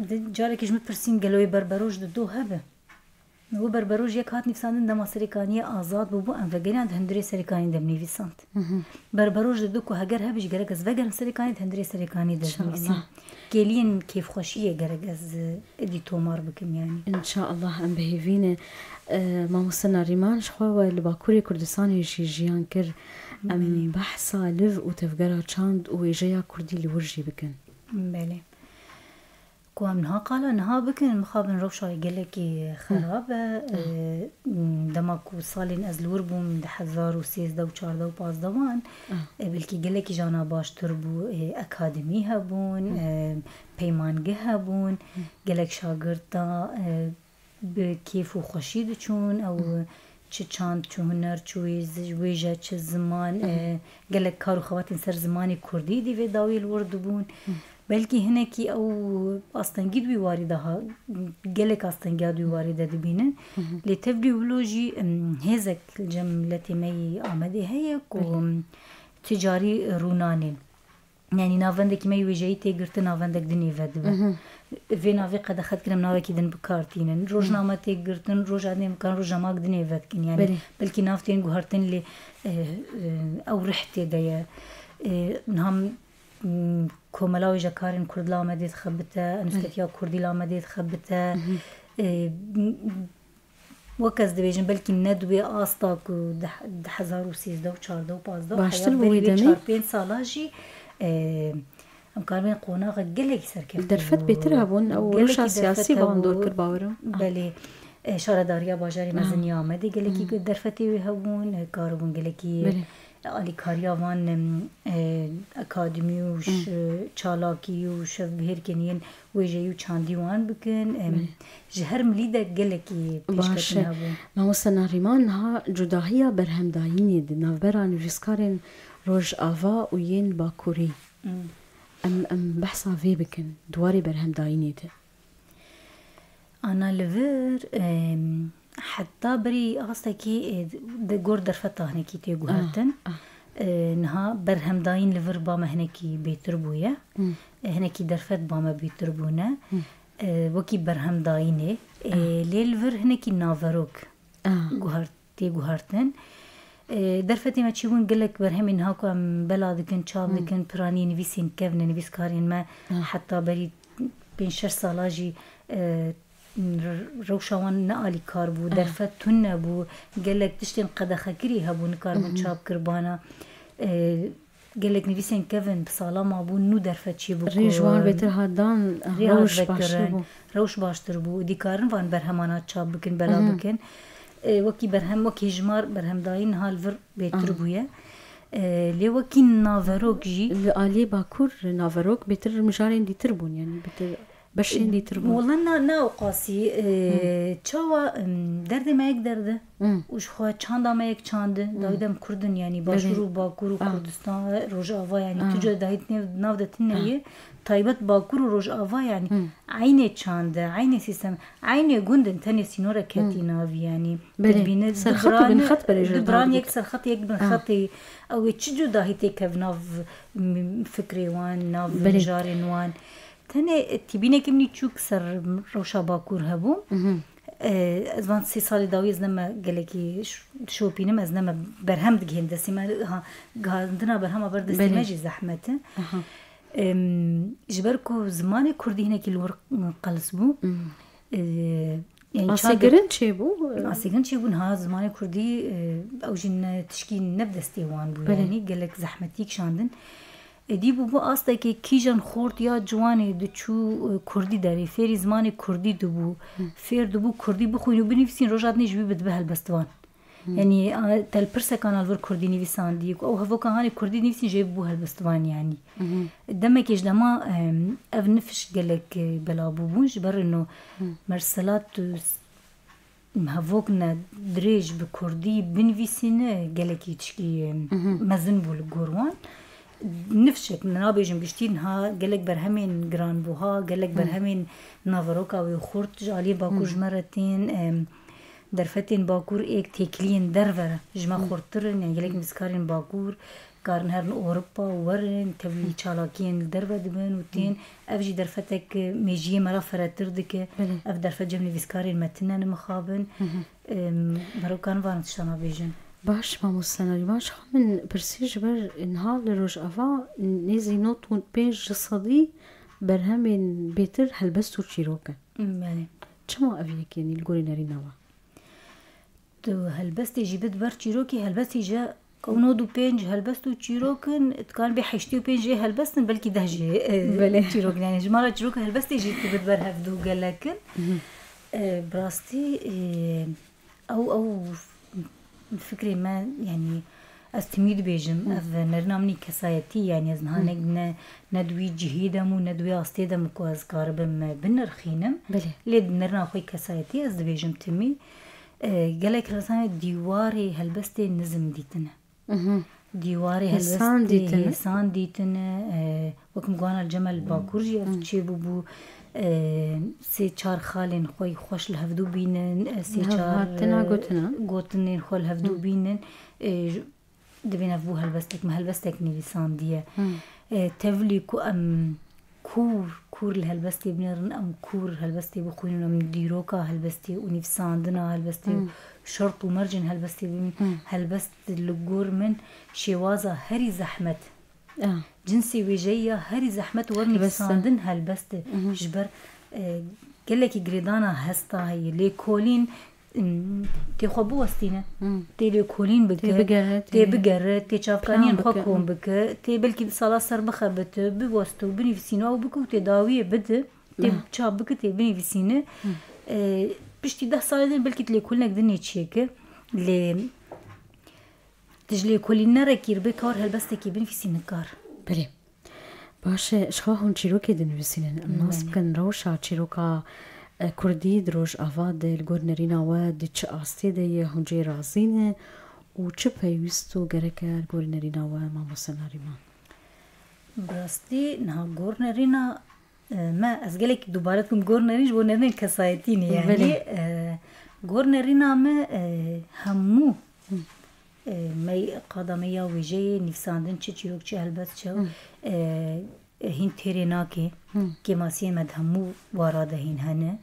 di, carekê ji min pirsîn, gelo wê Berberoj di do hebe? Û Berberoj yek hat nivîsandin dema Serêkaniyê azad bûbû, em vegeriyan di hundirê Serêkaniyê de nivîsand. Mhm. Berberoj didu ku heger hebî jî gerek ez vegerim Serêkaniyê, di hundirê Serêkaniyê de nivîsîm. İnşallah. Kêliyên kêfxweşiyê gerek ez, e, êdî tomar bikim, yanî. İnşallah, em bi hêvî ne. E, mamoste Narîman, ji xwe we li Bakurê Kurdistanê jî jiyan kir. Em Belê. behsa liv û tevgera çand û wêjeya kurdî li wir jî bikin. Belê. Ku em niha qala niha bikin, mixabin rewşa gelekî xerab e. Ah. E, dema ku salên ez li wir bûm, di hezar û sêzdeh û çardeh û pazdeh wan, Ah. e, belkî gelekî jana baştir bû. E, akademî hebûn, Hı. e, peymangeh hebûn, Hı. gelek şagirta, e, bi kêf û xweşî diçûn, ew çi çand, çi huner, çi wêz-, wêje, çi ziman, e, gelek kar û xebatên ser zimanê kurdî dî vê dawî li wir dibûn. Belkî hinekî ew astengî di wî warî de ha, gelek astengiya di wî warî de dibînin. Lê tevlî wilo jî, em, hêzek li cem miletê me yê Amedê heye ku, Belê. em, ti carî rûnanê. Yanî navendekî me yê wêjeyî tê girtin, navendek dinê vedibe. Vê navê qedexe dikin, em navekî din bi kar tînin. Rojname tê girtin, roja dinê bikan, roja mak dinê vedikin. Yanî Belê. belkî nav tên guhertin lê, e, e, ew rih tê de ye. E, niha m-, komela wêjekarên kurd li Amedê dixebite, enûsketiya kurdî li Amedê dixebite. E, m-, Wek ez dibêjim, belkî ne di wê asta ku di, di hezar û sêzdeh û çardeh û pazdeh Baştir heya bû berî wê wê demê. çar pênc sala jî, e, em karibên qonaxa gelekî serkeftin Derfet bû. bêtir hebûn, ew Gelekî rewşa derfet siyasî hebû. bandor kir, bawerim. Belê, e, şaredariya bajarê mezin ya Amedê gelekî derfetê wê hebûn, e, karibûn gelekî Belê. alîkariya van, em, e, akademî û ş-, çalakî û şevbihêrkên yên wêjeyî û çandî wan bikin. Em, Belê. ji her milî de gelekî Baş pêşketin e. hebû. Mamoste Nariman, niha cudahiya berhemdayînê di navbera nivîskarên Rojava û yên Bakurî. Hmm. Em, em behsa vê bikin, di warê berhemdayînê de. Ana li vir, em, heta berî astekî, e, di gor derfeta hinekî tê guhertin. Ah, ah. E, niha berhemdayîn li vir ba me hinekî bêtir bûye. Hmm. E, hinekî derfet ba me bêtir bûne. Hmm. E, wekî berhemdayînê. E, Ah. lê li vir hinekî naverok Ah. guhert-, tê guhertin. E, derfetê me çêbûn gelek berhemên niha ku em bela dikin, çap Hmm. dikin, piranî nivîsên kevne, nivîskarên me Ah. heta berî pênc şeş sala jî, e, r-, rewşa wan ne alîkar bû, Ah. derfet tune bû, gelek tiştên qedexekirî hebû, nikaribûn Mhm. çap kirbana. E, gelek nivîsên kevin bi sala mabûn, nû derfet çêbû Rê ku ji wan bêtir hat dan, rê hat rewş baştir vekirin, bû. rewş baştir bû. Dikarin van berhemana çap bikin, bela Mhm. bikin. E, wekî berhem, wek hêjmar berhemdayîn niha li vir bêtir Ah. bûye. E, lê wekî naverok jî Li aliyê Bakur naverok bêtir mijarên dîtir bûn, yanî bêtir beşên dîtir bûn. Wela na, na ew qasî, e, Hmm. çawa, em, derdê me yek derde Hmm. û ji xwe çanda me yek çandi. Hmm. Dawî dem Kurdin, yanî Belê. Başûr û Bakur û Ah. Kurdistan, Rojava, yanî Ah. tu cudahî nav, nav de tune Ah. ye. Taybet Bakur û Rojava, yanî Hmm. eynê çand e, eynê sîstem, eynê gund in, tenê sînorek ketî Hmm. navî, yanî. Belê. Tu dibîne Serxet û du biran, binxet berê ji du biran dawî yek dikin. serxet, yek Ah. binxetê, ew ê çi cudahî têkev nav, m-, fikrê wan, nav Belê. mijarên wan. Tenê tîbîneke min çûk ser rewşa Bakur hebû. Mhm. E, ez van sê salê dawî ez neme gelekî ş-, dişopînim, ez neme berhem digihên destê me. Ha, gihandina berhema ber destê Belê. me jî zehmet e. Aha. Em, ji ber ku zimanê kurdî hinekî li wir qels bû. Mhm. E, yani Asê çadir- girin çêbû? Asê girin çêbûn ha, zimanê kurdî, e, ew jî ne tişkî ne bi destê wan bû. Belê. Yani gelek zehmetî kişandin. Êdî bûbû astekê kîjan xort ya ciwanê diçû, e, kurdî derê, fêrî zimanê kurdî dibû, Hı. fêr dibû kurdî bixwîn û binivîsîn, roja dinê ji wî bidibe helbestvan. Hı. Yanî, a, telpirsekan li vir kurdî nivîsandî, ku ew hevoka hanê kurdî nivîsîn jê bû helbestvan yanî. Hı hı. Demekê ji dema, em, ev nifiş gelek, e, bela bûbûn, ji ber ino Hı. merselat û s-, hevok ne dirêj bi kurdî binivîsîne gelekî tişkî Mhm. mezin bû li gor wan. Nifşek, nabêjim giştî niha gelek berhemên giranbuha, gelek Mhm. berhemên naveroka wê xurt ji aliyê Bakur Mhm. ji me re tên, em, derfetên Bakur êk têkiliyên derve re ji me Mhm. xurttir in, yani gelek Mhm. nivîskarên Bakur, karin herin Ewropa û werin, tevlî çalakiyên li derve dibin û tên. Ev jî derfetek mêjiyê me re feretir dike. Belê. Ev derfet cem nivîskarên me tine, ne mixabin. Hı hı. Em, berokan van tiştana bêjin. Baş, mamoste Nariman, ji xwe min pirsî ji ber niha li Rojava nêzî nod û pênc ji sedî berhemên bêtir helbest û çîrok in. Belê. Çima ev yek, yanî li gorî nerîna we? Tu helbestê jî bid ber çîrokê, helbestê jî ew nod û pênc helbest û çîrok in, dikarin bê heştê û pênc jê helbest in, belkî deh jê, e, Belê. çîrok in. Yani ji me re çîrok helbestê jî tu bid ber hevdû gelek in. Mhm. E, bi rastî, e, ew, ew fikrê me, yani, Ez timî dibêjim, ev nerina min î kesayetî, yanî ez niha ne, ne, ne di wî cihê de me û ne di wê astê de me ku ez karibim, e, binirxînim. Belê. Lê di nerina xwe kesayetî ez dibêjim timî. E, gelek helbestanê dîwarê helbestê nizm dîtine. Dîwarê helbestê hêsan dîtine. Hêsan dîtine. E, wek min guhana li cem li Bakur jî ev çêbûbû. E, sê çar xalên xwe xweş li hevdû bînin. E, sê çar, e, gotinên xwe li hevdû bînin. E, j-, Dibên ev bû helbestek, me helbestek nivîsandiye. E, tevlî ku em kûr, kûr li helbestê binêrin, em kûr helbestê bixwînin, em dîroka helbestê û nivîsandina helbestê û şert û mercên helbestê bibînin. Helbest li gor min şêwaza herî zehmet. Cinsê wêjeyî ya herî zehmet wer nivîsandin helbest e. Ji ber, e, gelekî girêdana hesta heye. Lêkolîn Tê xwe biwestîne. Tê lêkolîn bike. Tê bigere, tê bigere, tê çavkaniyên xwe kom bike. Tê belkî sala ser bixebite, biweste û binivîsîne, ew bike û tê dawiyê bide. Tê çap bike, tê binivîsîne. E, piştî deh salê din belkî tu lêkolînek din ê çêke. Lê tu ji lêkolîn nerekî, ribê kar helbestekî binivîsî nikar. Belê. Baş e, ji xwe hûn çîrokê dinivîsînin. Em nas bikin rewşa çîroka, e, kurdî di rojava de li gor nerîna we di çi astê de ye, hûn cê razî ne û çi pêwîst û gerek e li gor nerîna we, mamoste Narîman? Bi rastî niha gor nerîna, e, me, ez gelekî dubare dikim, gor nerîn ji bo nerînên kesayetî ne, yanî, e, gor nerîna me, e, hemû E, me, qada me ya wêjeyê, nivîsandin çi çîrok, çi helbest, çi, e, hîn têrê nake. Kêmasiyê me di hemû wara de hîn hene.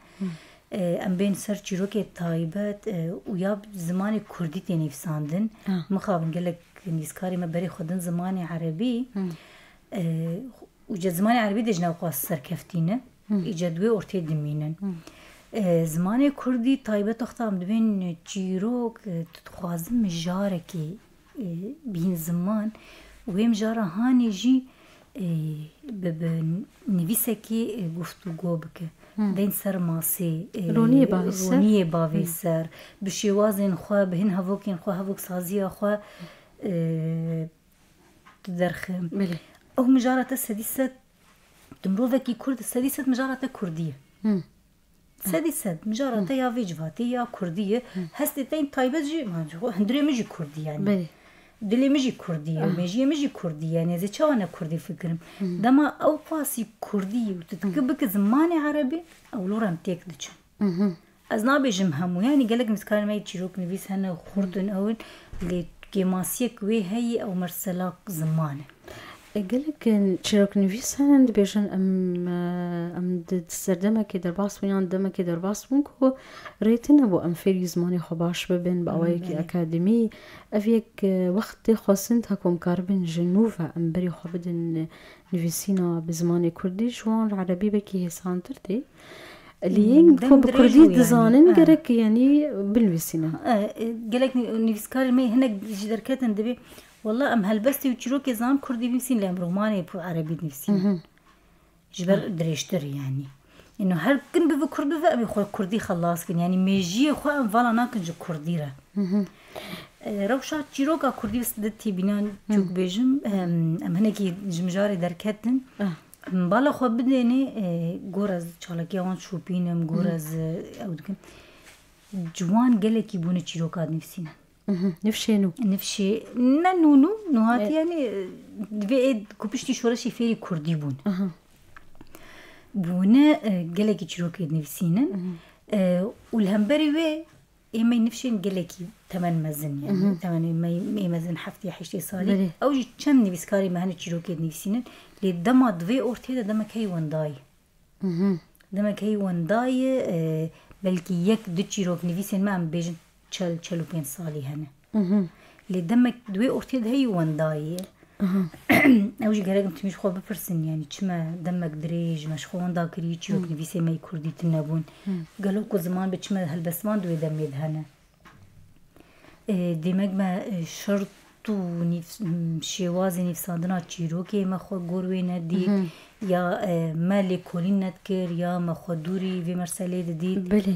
E, em bên ser çîrokê taybet, e, û ya zimanê kurdî tê nivîsandin. Mixabin gelek nivîskarê me berê xwe din zimanê erebî. E, Û ji zimanê erebî de jî newqas serkeftî ne. Îca di wê ortê dimînin. E, zimanê kurdî taybet wexta em dibên çîrok, e, tu dixwazin mijarekî, e, bihîn ziman, wê mijara hanê jî, e, bi, bi nivîsekî, e, guftûgo bike. Bên ser masê, e, roniyê bavê ser. Roniyê bavê ser. Bi şêwazên xwe, bi hin hevokên xwe, hevoksaziya xwe, e, diderxe. Belê. Ew mijara te sedî sed, tu mirovekî kurd, sedî sed mijara te kurdî ye. Sedî sed mijara te ya vê civatê ya kurdî ye. Hestê te yên taybet jî, man, hundirê min jî kurdî yani. Belê. Dilê min jî kurdî ye, mêjiyê min jî kurdî ye. Yani ez ê çawa ne kurdî fikirim? Dema ew qasî kurdî ye û tu dikî bike zimanê erebî, ew lora em têk diçin. Ez nabêjim hemû, yanî gelek nivîskarên me yê çîroknivîs hene, xurt in ew in, lê kêmasiyek wê heyî, ew mesela ziman e. E, gelek, e, çîroknivîs hene, dibêjin em, e, em di, di serdemekê derbas bûn yan demekê derbas bûn ku rê tune bû em fêrî zimanê xwe baş bibin bi awayekî akademî. Ev yek, e, wextê xwestin ta ku em karibin ji nû ve em berê xwe bidin, e, nivîsîna bi zimanê kurdî, ji wan li erebî belkî hêsantir tê. Lê yên ku bi kurdî dizanin, gerek, yanî, binivîsînin. E, e, gelek nî-, nivîskarên me hinek jî derketin, dibê, wela em helbestê û çîrokê zan kurdî binivîsîn, lê em romanê bi erebî dinivîsînin. Ji ber dirêjtir, yanî. Ino her kin bibe kurd bibe, em ê xwe kurdî xelas kin. Yanî mêjiyê xwe em vala nakin ji kurdî re. E, rewşa çîroka kurdî, wis di tîbînan çûk bêjim, em, em hinekî ji mijarê derketin. Em bala xwe bidênê, e, gor ez çalakiya wan şopînim, gor ez, e, ew dikim. Ciwan gelekî bûne çîroka dinivîsînin. Nifşê nû. Nifşê, ne nû nû, nû hatî, yanî, e, divê ê ku piştî şoreşê fêrî kurdî bûn. Bûne, e, gelekî çîrokê dinivîsînin. E, û li hemberî wê ê me nifşên gelekî temen mezin, yanî temenê me ê mezin heftê heştê salî. Belê. Ew jî çend nivîskarê me hene çîrokê dinivîsînin. Lê dema di vê ortê de demek heyî wenda ye. Demek heyî wenda ye, e, belkî yek du çîroknivîsên me, em bêjin çel, çel û pênc salî hene. Lê demek di wê ortê de heyî wenda ye. Ew jî gerek em timî ji xwe bipirsin, yanî çima demek dirêj me ji xwe wenda kirî, çîroknivîsê me yê kurdî tune bûn. Gelo ku ziman be çima helbestvan di wê demê de hene? E, demek me, e, şert û nîv-, şêwazê nivîsandina çîrokê me xwe gor wê nedît, ya, e, me lêkolîn nedikir, ya me xwe dûrî vê merselê didît. Belê.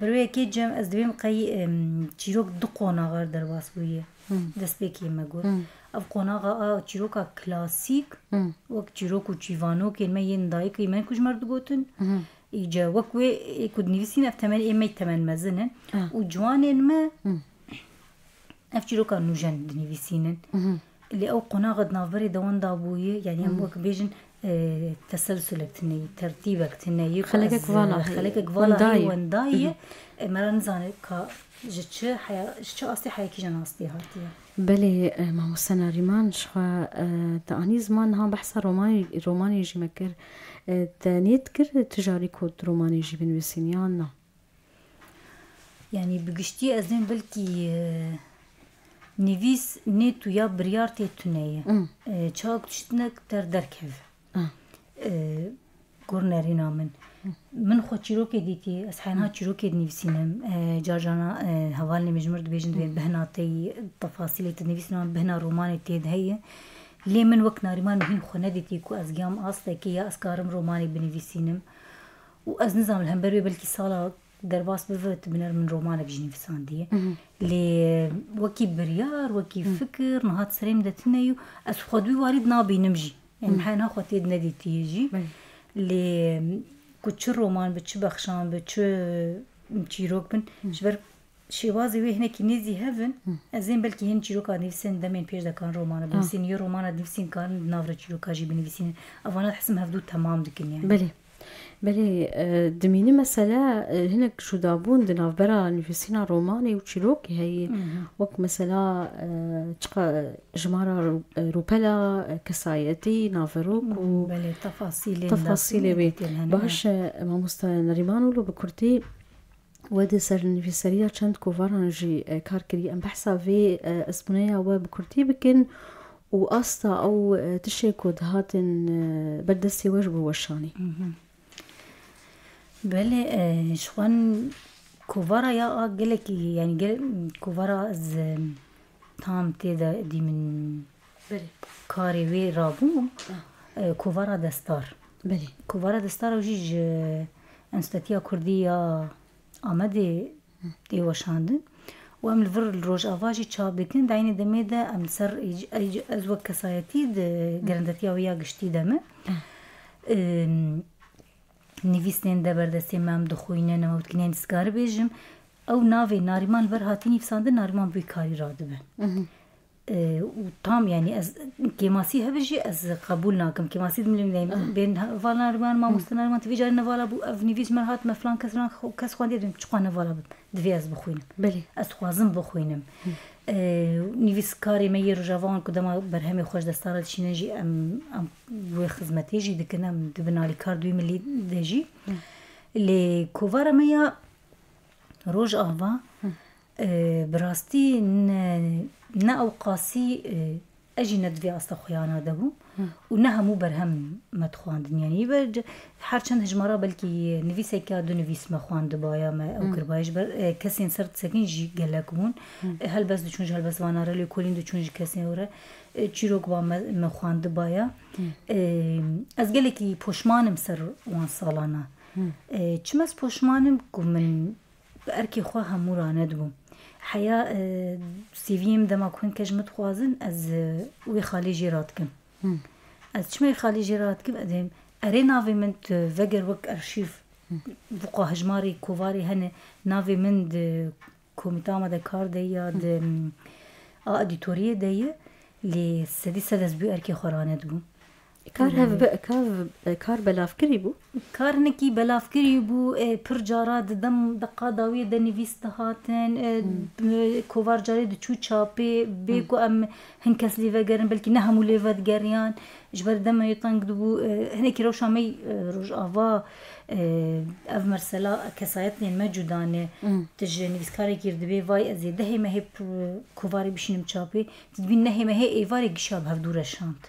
Bi rêyekê cem ez dibêm qey, em, çîrok du qonaxa re derbas bûye. Destpêkê me got. Ev qonaxa a çîroka klasîk, wek çîrok û çîvanokên me yên dayikê me ku ji me re digotin, îca wek wê ê ku dinivîsîn, ev temenê ê me temen mezin in. Û ciwanên me ev çîroka nûjen dinivîsînin. Lê ew qonaxa di navberê de wenda bûye, yanî em wek bêjin, e, teselsulek tune ye, tertîbek tune ye, ku Xelekek ez, vala e, heye. Xelekek vala heye, wenda ye. Wenda ye. E, me re nizane ka ji çi heya, ji çi astê heya kîjan astê hatiye? Belê, e, mamoste Nerîman, ji xwe, e, te anî ziman niha behsa romanê, romanê jî me kir. E, te niyet kir tu carî ku tu romanê jî binivîsînî yan na? Yanî bi giştî ez ên belkî, e, nivîs nêt û ya biryar tê tune ye. E, çawa ku tiştinek ter derkeve. E, gor nerîna min. Min xwe çîrokê dîtî, ez heyna çîrokê dinivîsînim. E, car carna, e, hevalên min ji min re dibêjin, dibên bihna te yî, tefasîlê tu dinivîsîn, bihna romanê tê de heye. Lê min wek Narîman min hîn xwe nedîtî ku ez giyam astekê ya ez karim romanê binivîsînim. Û ez nizanim, li hember wê belkî sala derbas bibe, tu biner min romanek jî nivîsandiye. Lê wekî biryar, wekî fikir, niha di serê min de tune ye û ez xwe di wî warî de nabînim jî. Yanî heyna xwe tê de nedîtiye jî. Belê. Lê ku çi roman bi, çi bexşan bi, çi çîrok bin, ji ber şêwazê wê hinekî nêzî hev in, ez ên belkî hên çîroka nivîsên demên pêş de karin romana binivîsîn, yê romana nivîsîn karin di nav re çîroka jî binivîsînin. Evana hizim hevdû temam dikin yanî. Belê. Belê, e, dimîne mesele, e, hinek cudabûn di navbera nivîsîna romanê û çîrokê heye. Wek mesela, e, çiqa jimara rû-, e, rûpela, e, kesayetî, naverok û Belê, tefasîlên tefasîlê wê. Destnî hene. Baş, e, mamoste Nerîman, wilo bi kurtî we di sernivîseriya çend kovaran jî, e, kar kirî. Em behsa vê, e, ezmûneya we bi kurtî bikin û asta ew, e, tişê ku dihatin, e, ber destê we ji bo we şanî. Belê, e, ji xwe kovara ya a gelekî, yanî gel-, kovara ez, e, tam tê de dî min Belê. Karê wê rabû, e, kovara Destar. Belê. Kovara Destar ew jî ji Enstîtuya Kurdî ya Amedê tê weşandin. Û em li vir li Rojava jî çap dikin. Di eynî demê de em li ser, ez wek kesayetî di gerendetiya wê ya giştî de me. Em, nivîsên de ber destê me em dixwînin, em ew dikin, yanî ez karî bêjim. Ew navê Narîman li vir hatî nivîsandin, Narîman bi wî karî radibe. E, û tam, yanî ez kêmasî hebe jî ez qebûl nakim. Kêmasî dimilîm deyim. Bên heval Nariman, mamoste Nariman, tu vê carê nevala bû, ev nivîs ji me re hat, me filan kes ran, kes xwendiye, dibêm çiqa nevala bim. Divê ez bixwînim. Belê. Ez dixwazim bixwînim. E, nivîskarê me yê Rojava wan ku dema berhemê xwe ji destara dişînin jî em, em wê xizmetê jî dikin, em dibin alîkar di wî milî de jî. Lê kovara me ya Rojava, e, bi rastî ne, ne ew qasî, e, ez jî ne di vê asta xweyana de bûm û ne hemû berhem me dixwandin. Yanî ber, her çend hejmara belkî nivîsek ya du nivîs me xwandibaya, me ew kiribaya. Ji ber, e, kesên ser disekîn jî gelek bûn. E, helbest diçûn ji helbestvana re, lêkolîn diçûn ji kesên re, e, çîrok ba me, me xwandibaya. E, ez gelekî poşman im ser wan salana. E, çima ez poşman im ku min bi erkê xwe hemû ranedibûm. Heya, e, C V'yê min dema ku hin kes ji min dixwazin, ez, e, wê xalê jê radikim. Ez çima wê xalê jê radikim? Ez dibêm, erê navê min tu veger wek arşîv, buqa hejmarê kovarê hene, navê min di komîta me de kar de ya, di, a edîtoriyê de ye, lê sedî sed ez bi erkê xwe ranedibûm. Kar hev bi, kar, kar belavkirî bû? Kar hinekî belavkirî bû, e, pir cara di dem deqa dawiyê de nivîs dihatin, e, e, kovar carê diçû çapê, bê ku em hin kes lê vegerin, belkî ne hemû lê vedigeriyan. Ji ber demê teng dibû, e, hinekî rewşa me, e, Rojava, e, ev mesela kesayetên me cuda ne. Tu ji nivîskarekî re dibê, vay, ez ê dehê mehê p-, kovarê bişînim çapê, tu dibîn nehê mehê êvarê gişa bi hevdû re şand.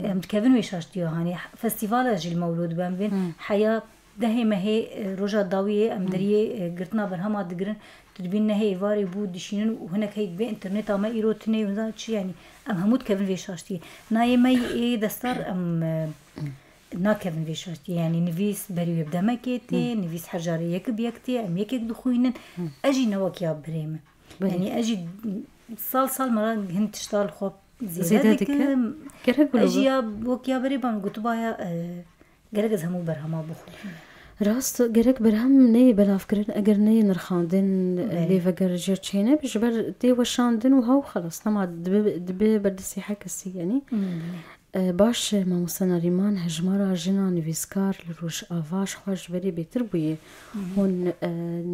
Em dikevin wê şaştiya, hanê festîvala jî li me wilo dibe, em bên heya dehê mehê, e, roja dawiyê em deriyê, e, girtina berhema digirin, tu dibîn nehê êvarê bû dişînin û hinek hey vê înterneta me îro tune ye, çi, yanî em hemû dikevin vê şaştiyê. Nayê me yê destar em, e, nakevin vê şaştiyê. Yanî nivîs berî wê bi demekê tê, nivîs her carê yek bi yek tê, em yekek dixwînin. Ez jî ne wek ya birê min. Belê. Yanî ez jî Sal sal me re hin tişta li xwe zêde Zêde dike. dike. Gerek wilo Ez jî be. ya wek ya berê ban gotibaya, e, gerek ez hemû berhema bixwînim. Rast, gerek berhem neyê belavkirin, eger neyê nirxandin, Belê. lê veger ji çêne, ji ber tê weşandin û hew xelas, nema dibe, dibe berdestî her kesî, yanî. Hmm. E, baş, e, mamoste Narîman, hejmara jina nivîskar li Rojava ji xwe ji berê bêtir bûye. Hı hı. Hûn, e,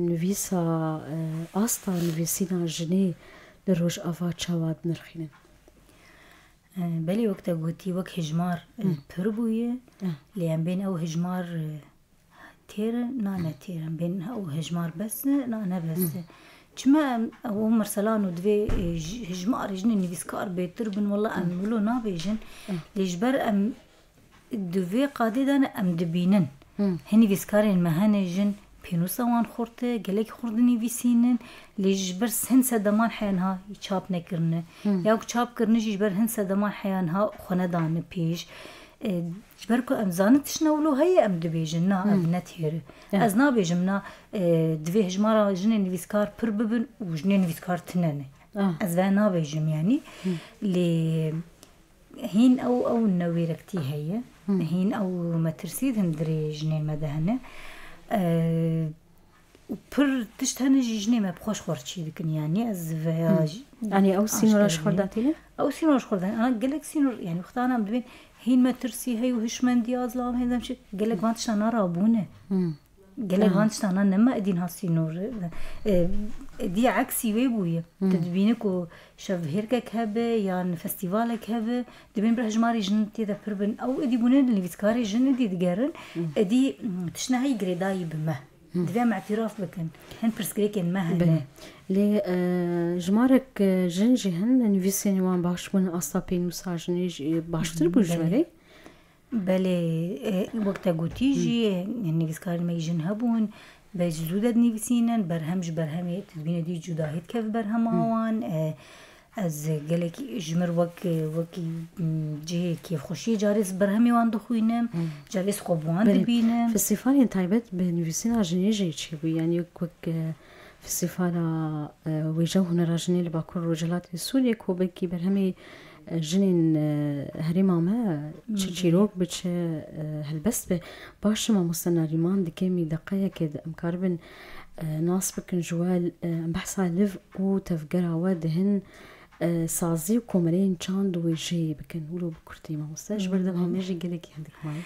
nivîsa, e, asta nivîsîna jinê li Rojava çawa dinirxînin? E, belê wek te gotî, wek hejmar, e, Hı. pir bûye. Hı. Lê em bên ew hejmar, e, têr e, na ne têr e. Em bên ew hejmar bes e, na ne bes e. Çima em, ew mesela no divê, e, j-, hejmarê jinên nivîskar bêtir bin, wela em wilo nabêjin. Lê ji ber em di vê qadê de ne, em dibînin. Hin nivîskarên me hene jin pênûsa wan xurt e, gelek xurt dinivîsînin. Lê ji ber hin sedeman heya niha çap nekirine. Ya ku çap kirine jî ji ber hin sedeman heya niha xwe nedane pêş. E, ji ber ku em zanin tiştine wilo heye, em dibêjin, na, ev ne têr e. Ya. Ez nabêjim, na, e, divê hejmara jinên nivîskar pir bibin û jinên nivîskar tine ne. Ah. Ez vê nabêjim, yanî. Lê hîn ew, ew newêrektî heye. Hîn ew metirsî di hundirê jinên me de hene. E, û pir tişt hene jî jinê me bi xwe ji xwe re çê dikin, yanî ez veya Hı. jî Yanî ew sînora ji xwe aşkere datîne? Ew sînora ji xwe datîne. Ana gelek sînor, yanî wexta em dibên hîn metirsî heye û hişmendiya zilam heye, dem çi, gelek van tiştan rabûne. Hı. Gelek Hı. van tiştan nema edîn ha sînor. E, edî eksî wê bûye. Hı. Tu dibîne ku şevhêrkek hebe yan festîvalek hebe, dibên bir hejmarê jin tê de pir bin. Ew edî bûne nivîskarê jin edî digerin. Hı. Edî, mm, tiştine heyî girêdayî bi me. Hı. Divê em îtiraf bikin. Hin pirsgirêkên me hene. Belê. Lê, e, jimarek, e, jin jî hin nivîsên wan baş bûn, asta pênûsa jinê jî baştir bû ji Belê. we re? Belê, e, wek te gotî jî, e, nivîskarên me jin hebûn, be ji zû de dinivîsînin, berhem ji berhemê, tu dibîne dî cudahî dikeve berhema Hı. wan, e, Ez gelekî ji mir wek, wekî, m, cihê kêfxweşiyê carê ez berhemê wan dixwînim, Hmm. carê ez xwe bi wan Belê. dibînim. Festîvalên taybet bi nivîsîna jinê jî çêbû, yanî wek, wek, e, Festîvala, e, Wêje û Hunera Jinê li Bakur Rojhilatê Sûriyê ku belkî berhemê, e, jinên, e, herêma me çi Belê. çîrok bi, çi, e, helbest bi. Baş e, mamoste Narîman, di kêmî deqeyekê de em karibin, e, nas bikin ji we, e, em behsa liv û tevgera we di hin, e, sazî û komeleyên çand û wêjeyê bikin. Wilo bi kurtî, mamoste, ji ber dev Hı. hamê jî gelekî hindik maye.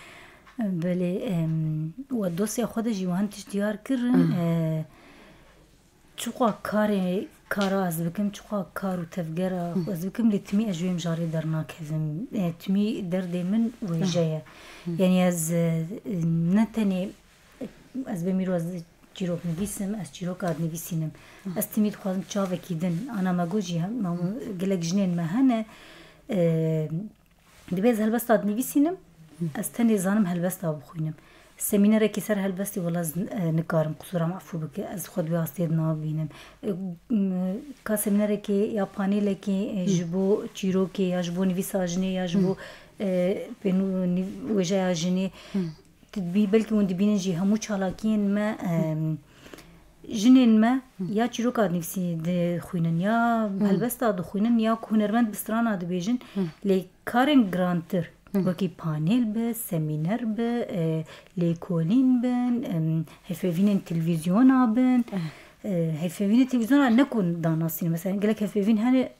Belê, em, we dosya xwe de jî wan tişt diyar kirin. Ah. E, çiqa karê, kara ez bikim, çiqa kar û tevgera Hı. xwe ez bikim, lê timî ez ji wê mijarê dernakevim. E, timî derdê min wêje ye. Hı. Yanî ez, e, ne tenê ez bê mîro ez çîrok nivîsim, ez çîroka dinivîsînim. Ez timî dixwazim çavekî din. Ana me got jî hem, mam-, gelek jinên me hene, e, dibê ez helbesta dinivîsînim, ez tenê zanim helbesta bixwînim. Semînerekî ser helbestê wela ez, e, nikarim, qisûra min efû bike, ez xwe di wê astê de nabînim. E, m-, ka semînerekê ya panêlekê, e, ji bo çîrokê ya ji bo nivîsa jinê ya ji bo, e, pênû nîv-, wêjeya jinê, Tu dibî, belkî hûn dibînin jî hemû çalakiyên me, em, jinên me ya çîroka nivîsî dixwînin, ya helbesta dixwînin, ya ku hunermend bi strana dibêjin, lê karên girantir, wekî panêl be, semîner be, e, lêkolîn bin, em, hevpeyvînên televîzyona bin. E, hevpeyvînê televîzyona ne ku danasînin. Mesela gelek hevpeyvîn hene,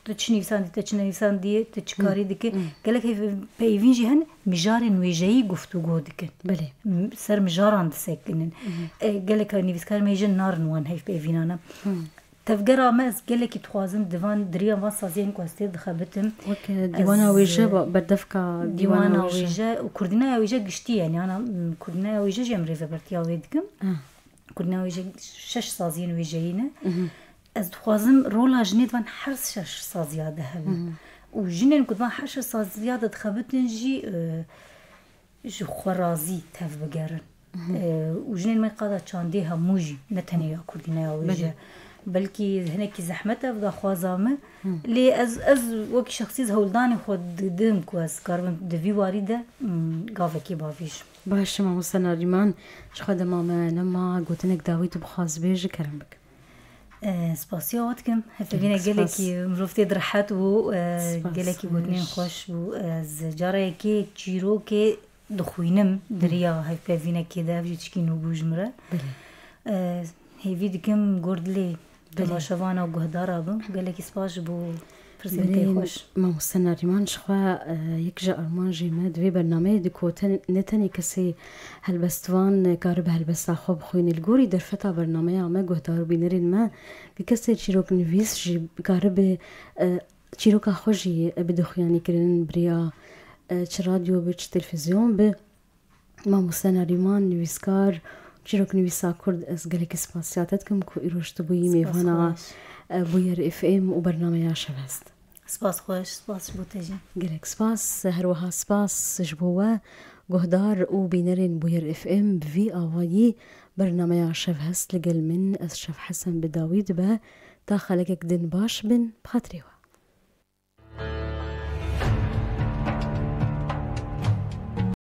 Tu çi nivîsandî, te çi nivîsandî, tu çi Hı. karî dikî? Hı. Gelek hevpeyvîn jî hene, mijarên wêjeyî guftûgo dikin. Belê. M-, ser mijaran disekinin. Hı. E, gelek nivîskarên me jî narin wan hevpeyvînana. Hı. Tevgera me ez gelekî dixwazim di van, di riya van saziyên ku ez tê dixebitim. Wek, e, Ez, dîwana wêje e, ba-, berdevka dîwana dîwana wêje. wêje û kurdînaya wêje giştî ye. Yani, ana, m, kurdînaya wêje jî em rêvebertiya wê dikim. Ah. Kurdînaya wêje şeş saziyên wêjeyî ne. Mhm. Ez dixwazim rola jinê di van her şeş saziya de hebe. Mhm. Û jinên ku di van her şeş saziya de dixebitin jî, e, ji xwe razî tev bigerin. Mhm. E, û jinên me qada çandê hemû jî, ne tenê ya kurdîneya wêje. Belê. Belkî hinekî zehmet ev daxwaza me. Hı. Lê ez, ez wekî şexsî ez hewldanê xwe didim ku ez karibim di vî warî de, m, gavekê bavêjim. Baş e, mamoste Narîman, ji xwe dema me nema, gotinek dawî tu bixwaz bêjî, kerem bike. Spasiya we dikim. Hevpeyvîna gelekî mirov tê de rehet bû, gelekî gotinên xweş bû. Ez cara yekê çîrokê dixwînim, di riya hevpeyvînekê de, ev jî tişkî nû bû ji min re. Hêvî dikim gor dilê temaşevana guhdara bim. Gelekî spas ji bo pirsên tê xweş. Mamoste Nariman, ji xwe, e, yek ji armanjê me di vê bernameyê dikotin, ne tenê kesê helbestvan karibe helbesta xwe bixwîne. Li gorî derfeta bernameya me, guhdar û bînerên me, kesê çîroknivîs jî karibe, e, çîroka xwe jî bide xuyanîkirin, bi riya, e, çi radyo be, çi televîzyon be. Mamoste Nariman, nivîskar, çîroknivîsa Kurd, ez gelekî spasiya te dikim ku îroj tu bûyî mêvana, e, Bûyer F M û bernameya Şevhest. Spas xweş, spas ji bo te jî. Gelek spas, her wiha spas ji bo we, guhdar û bînerên Bûyer F M, bi vî awayî bernameya Şevhest li gel min, ez Şevhesen bi dawî dibe, ta xelekek din baş bin, bi xatirê we.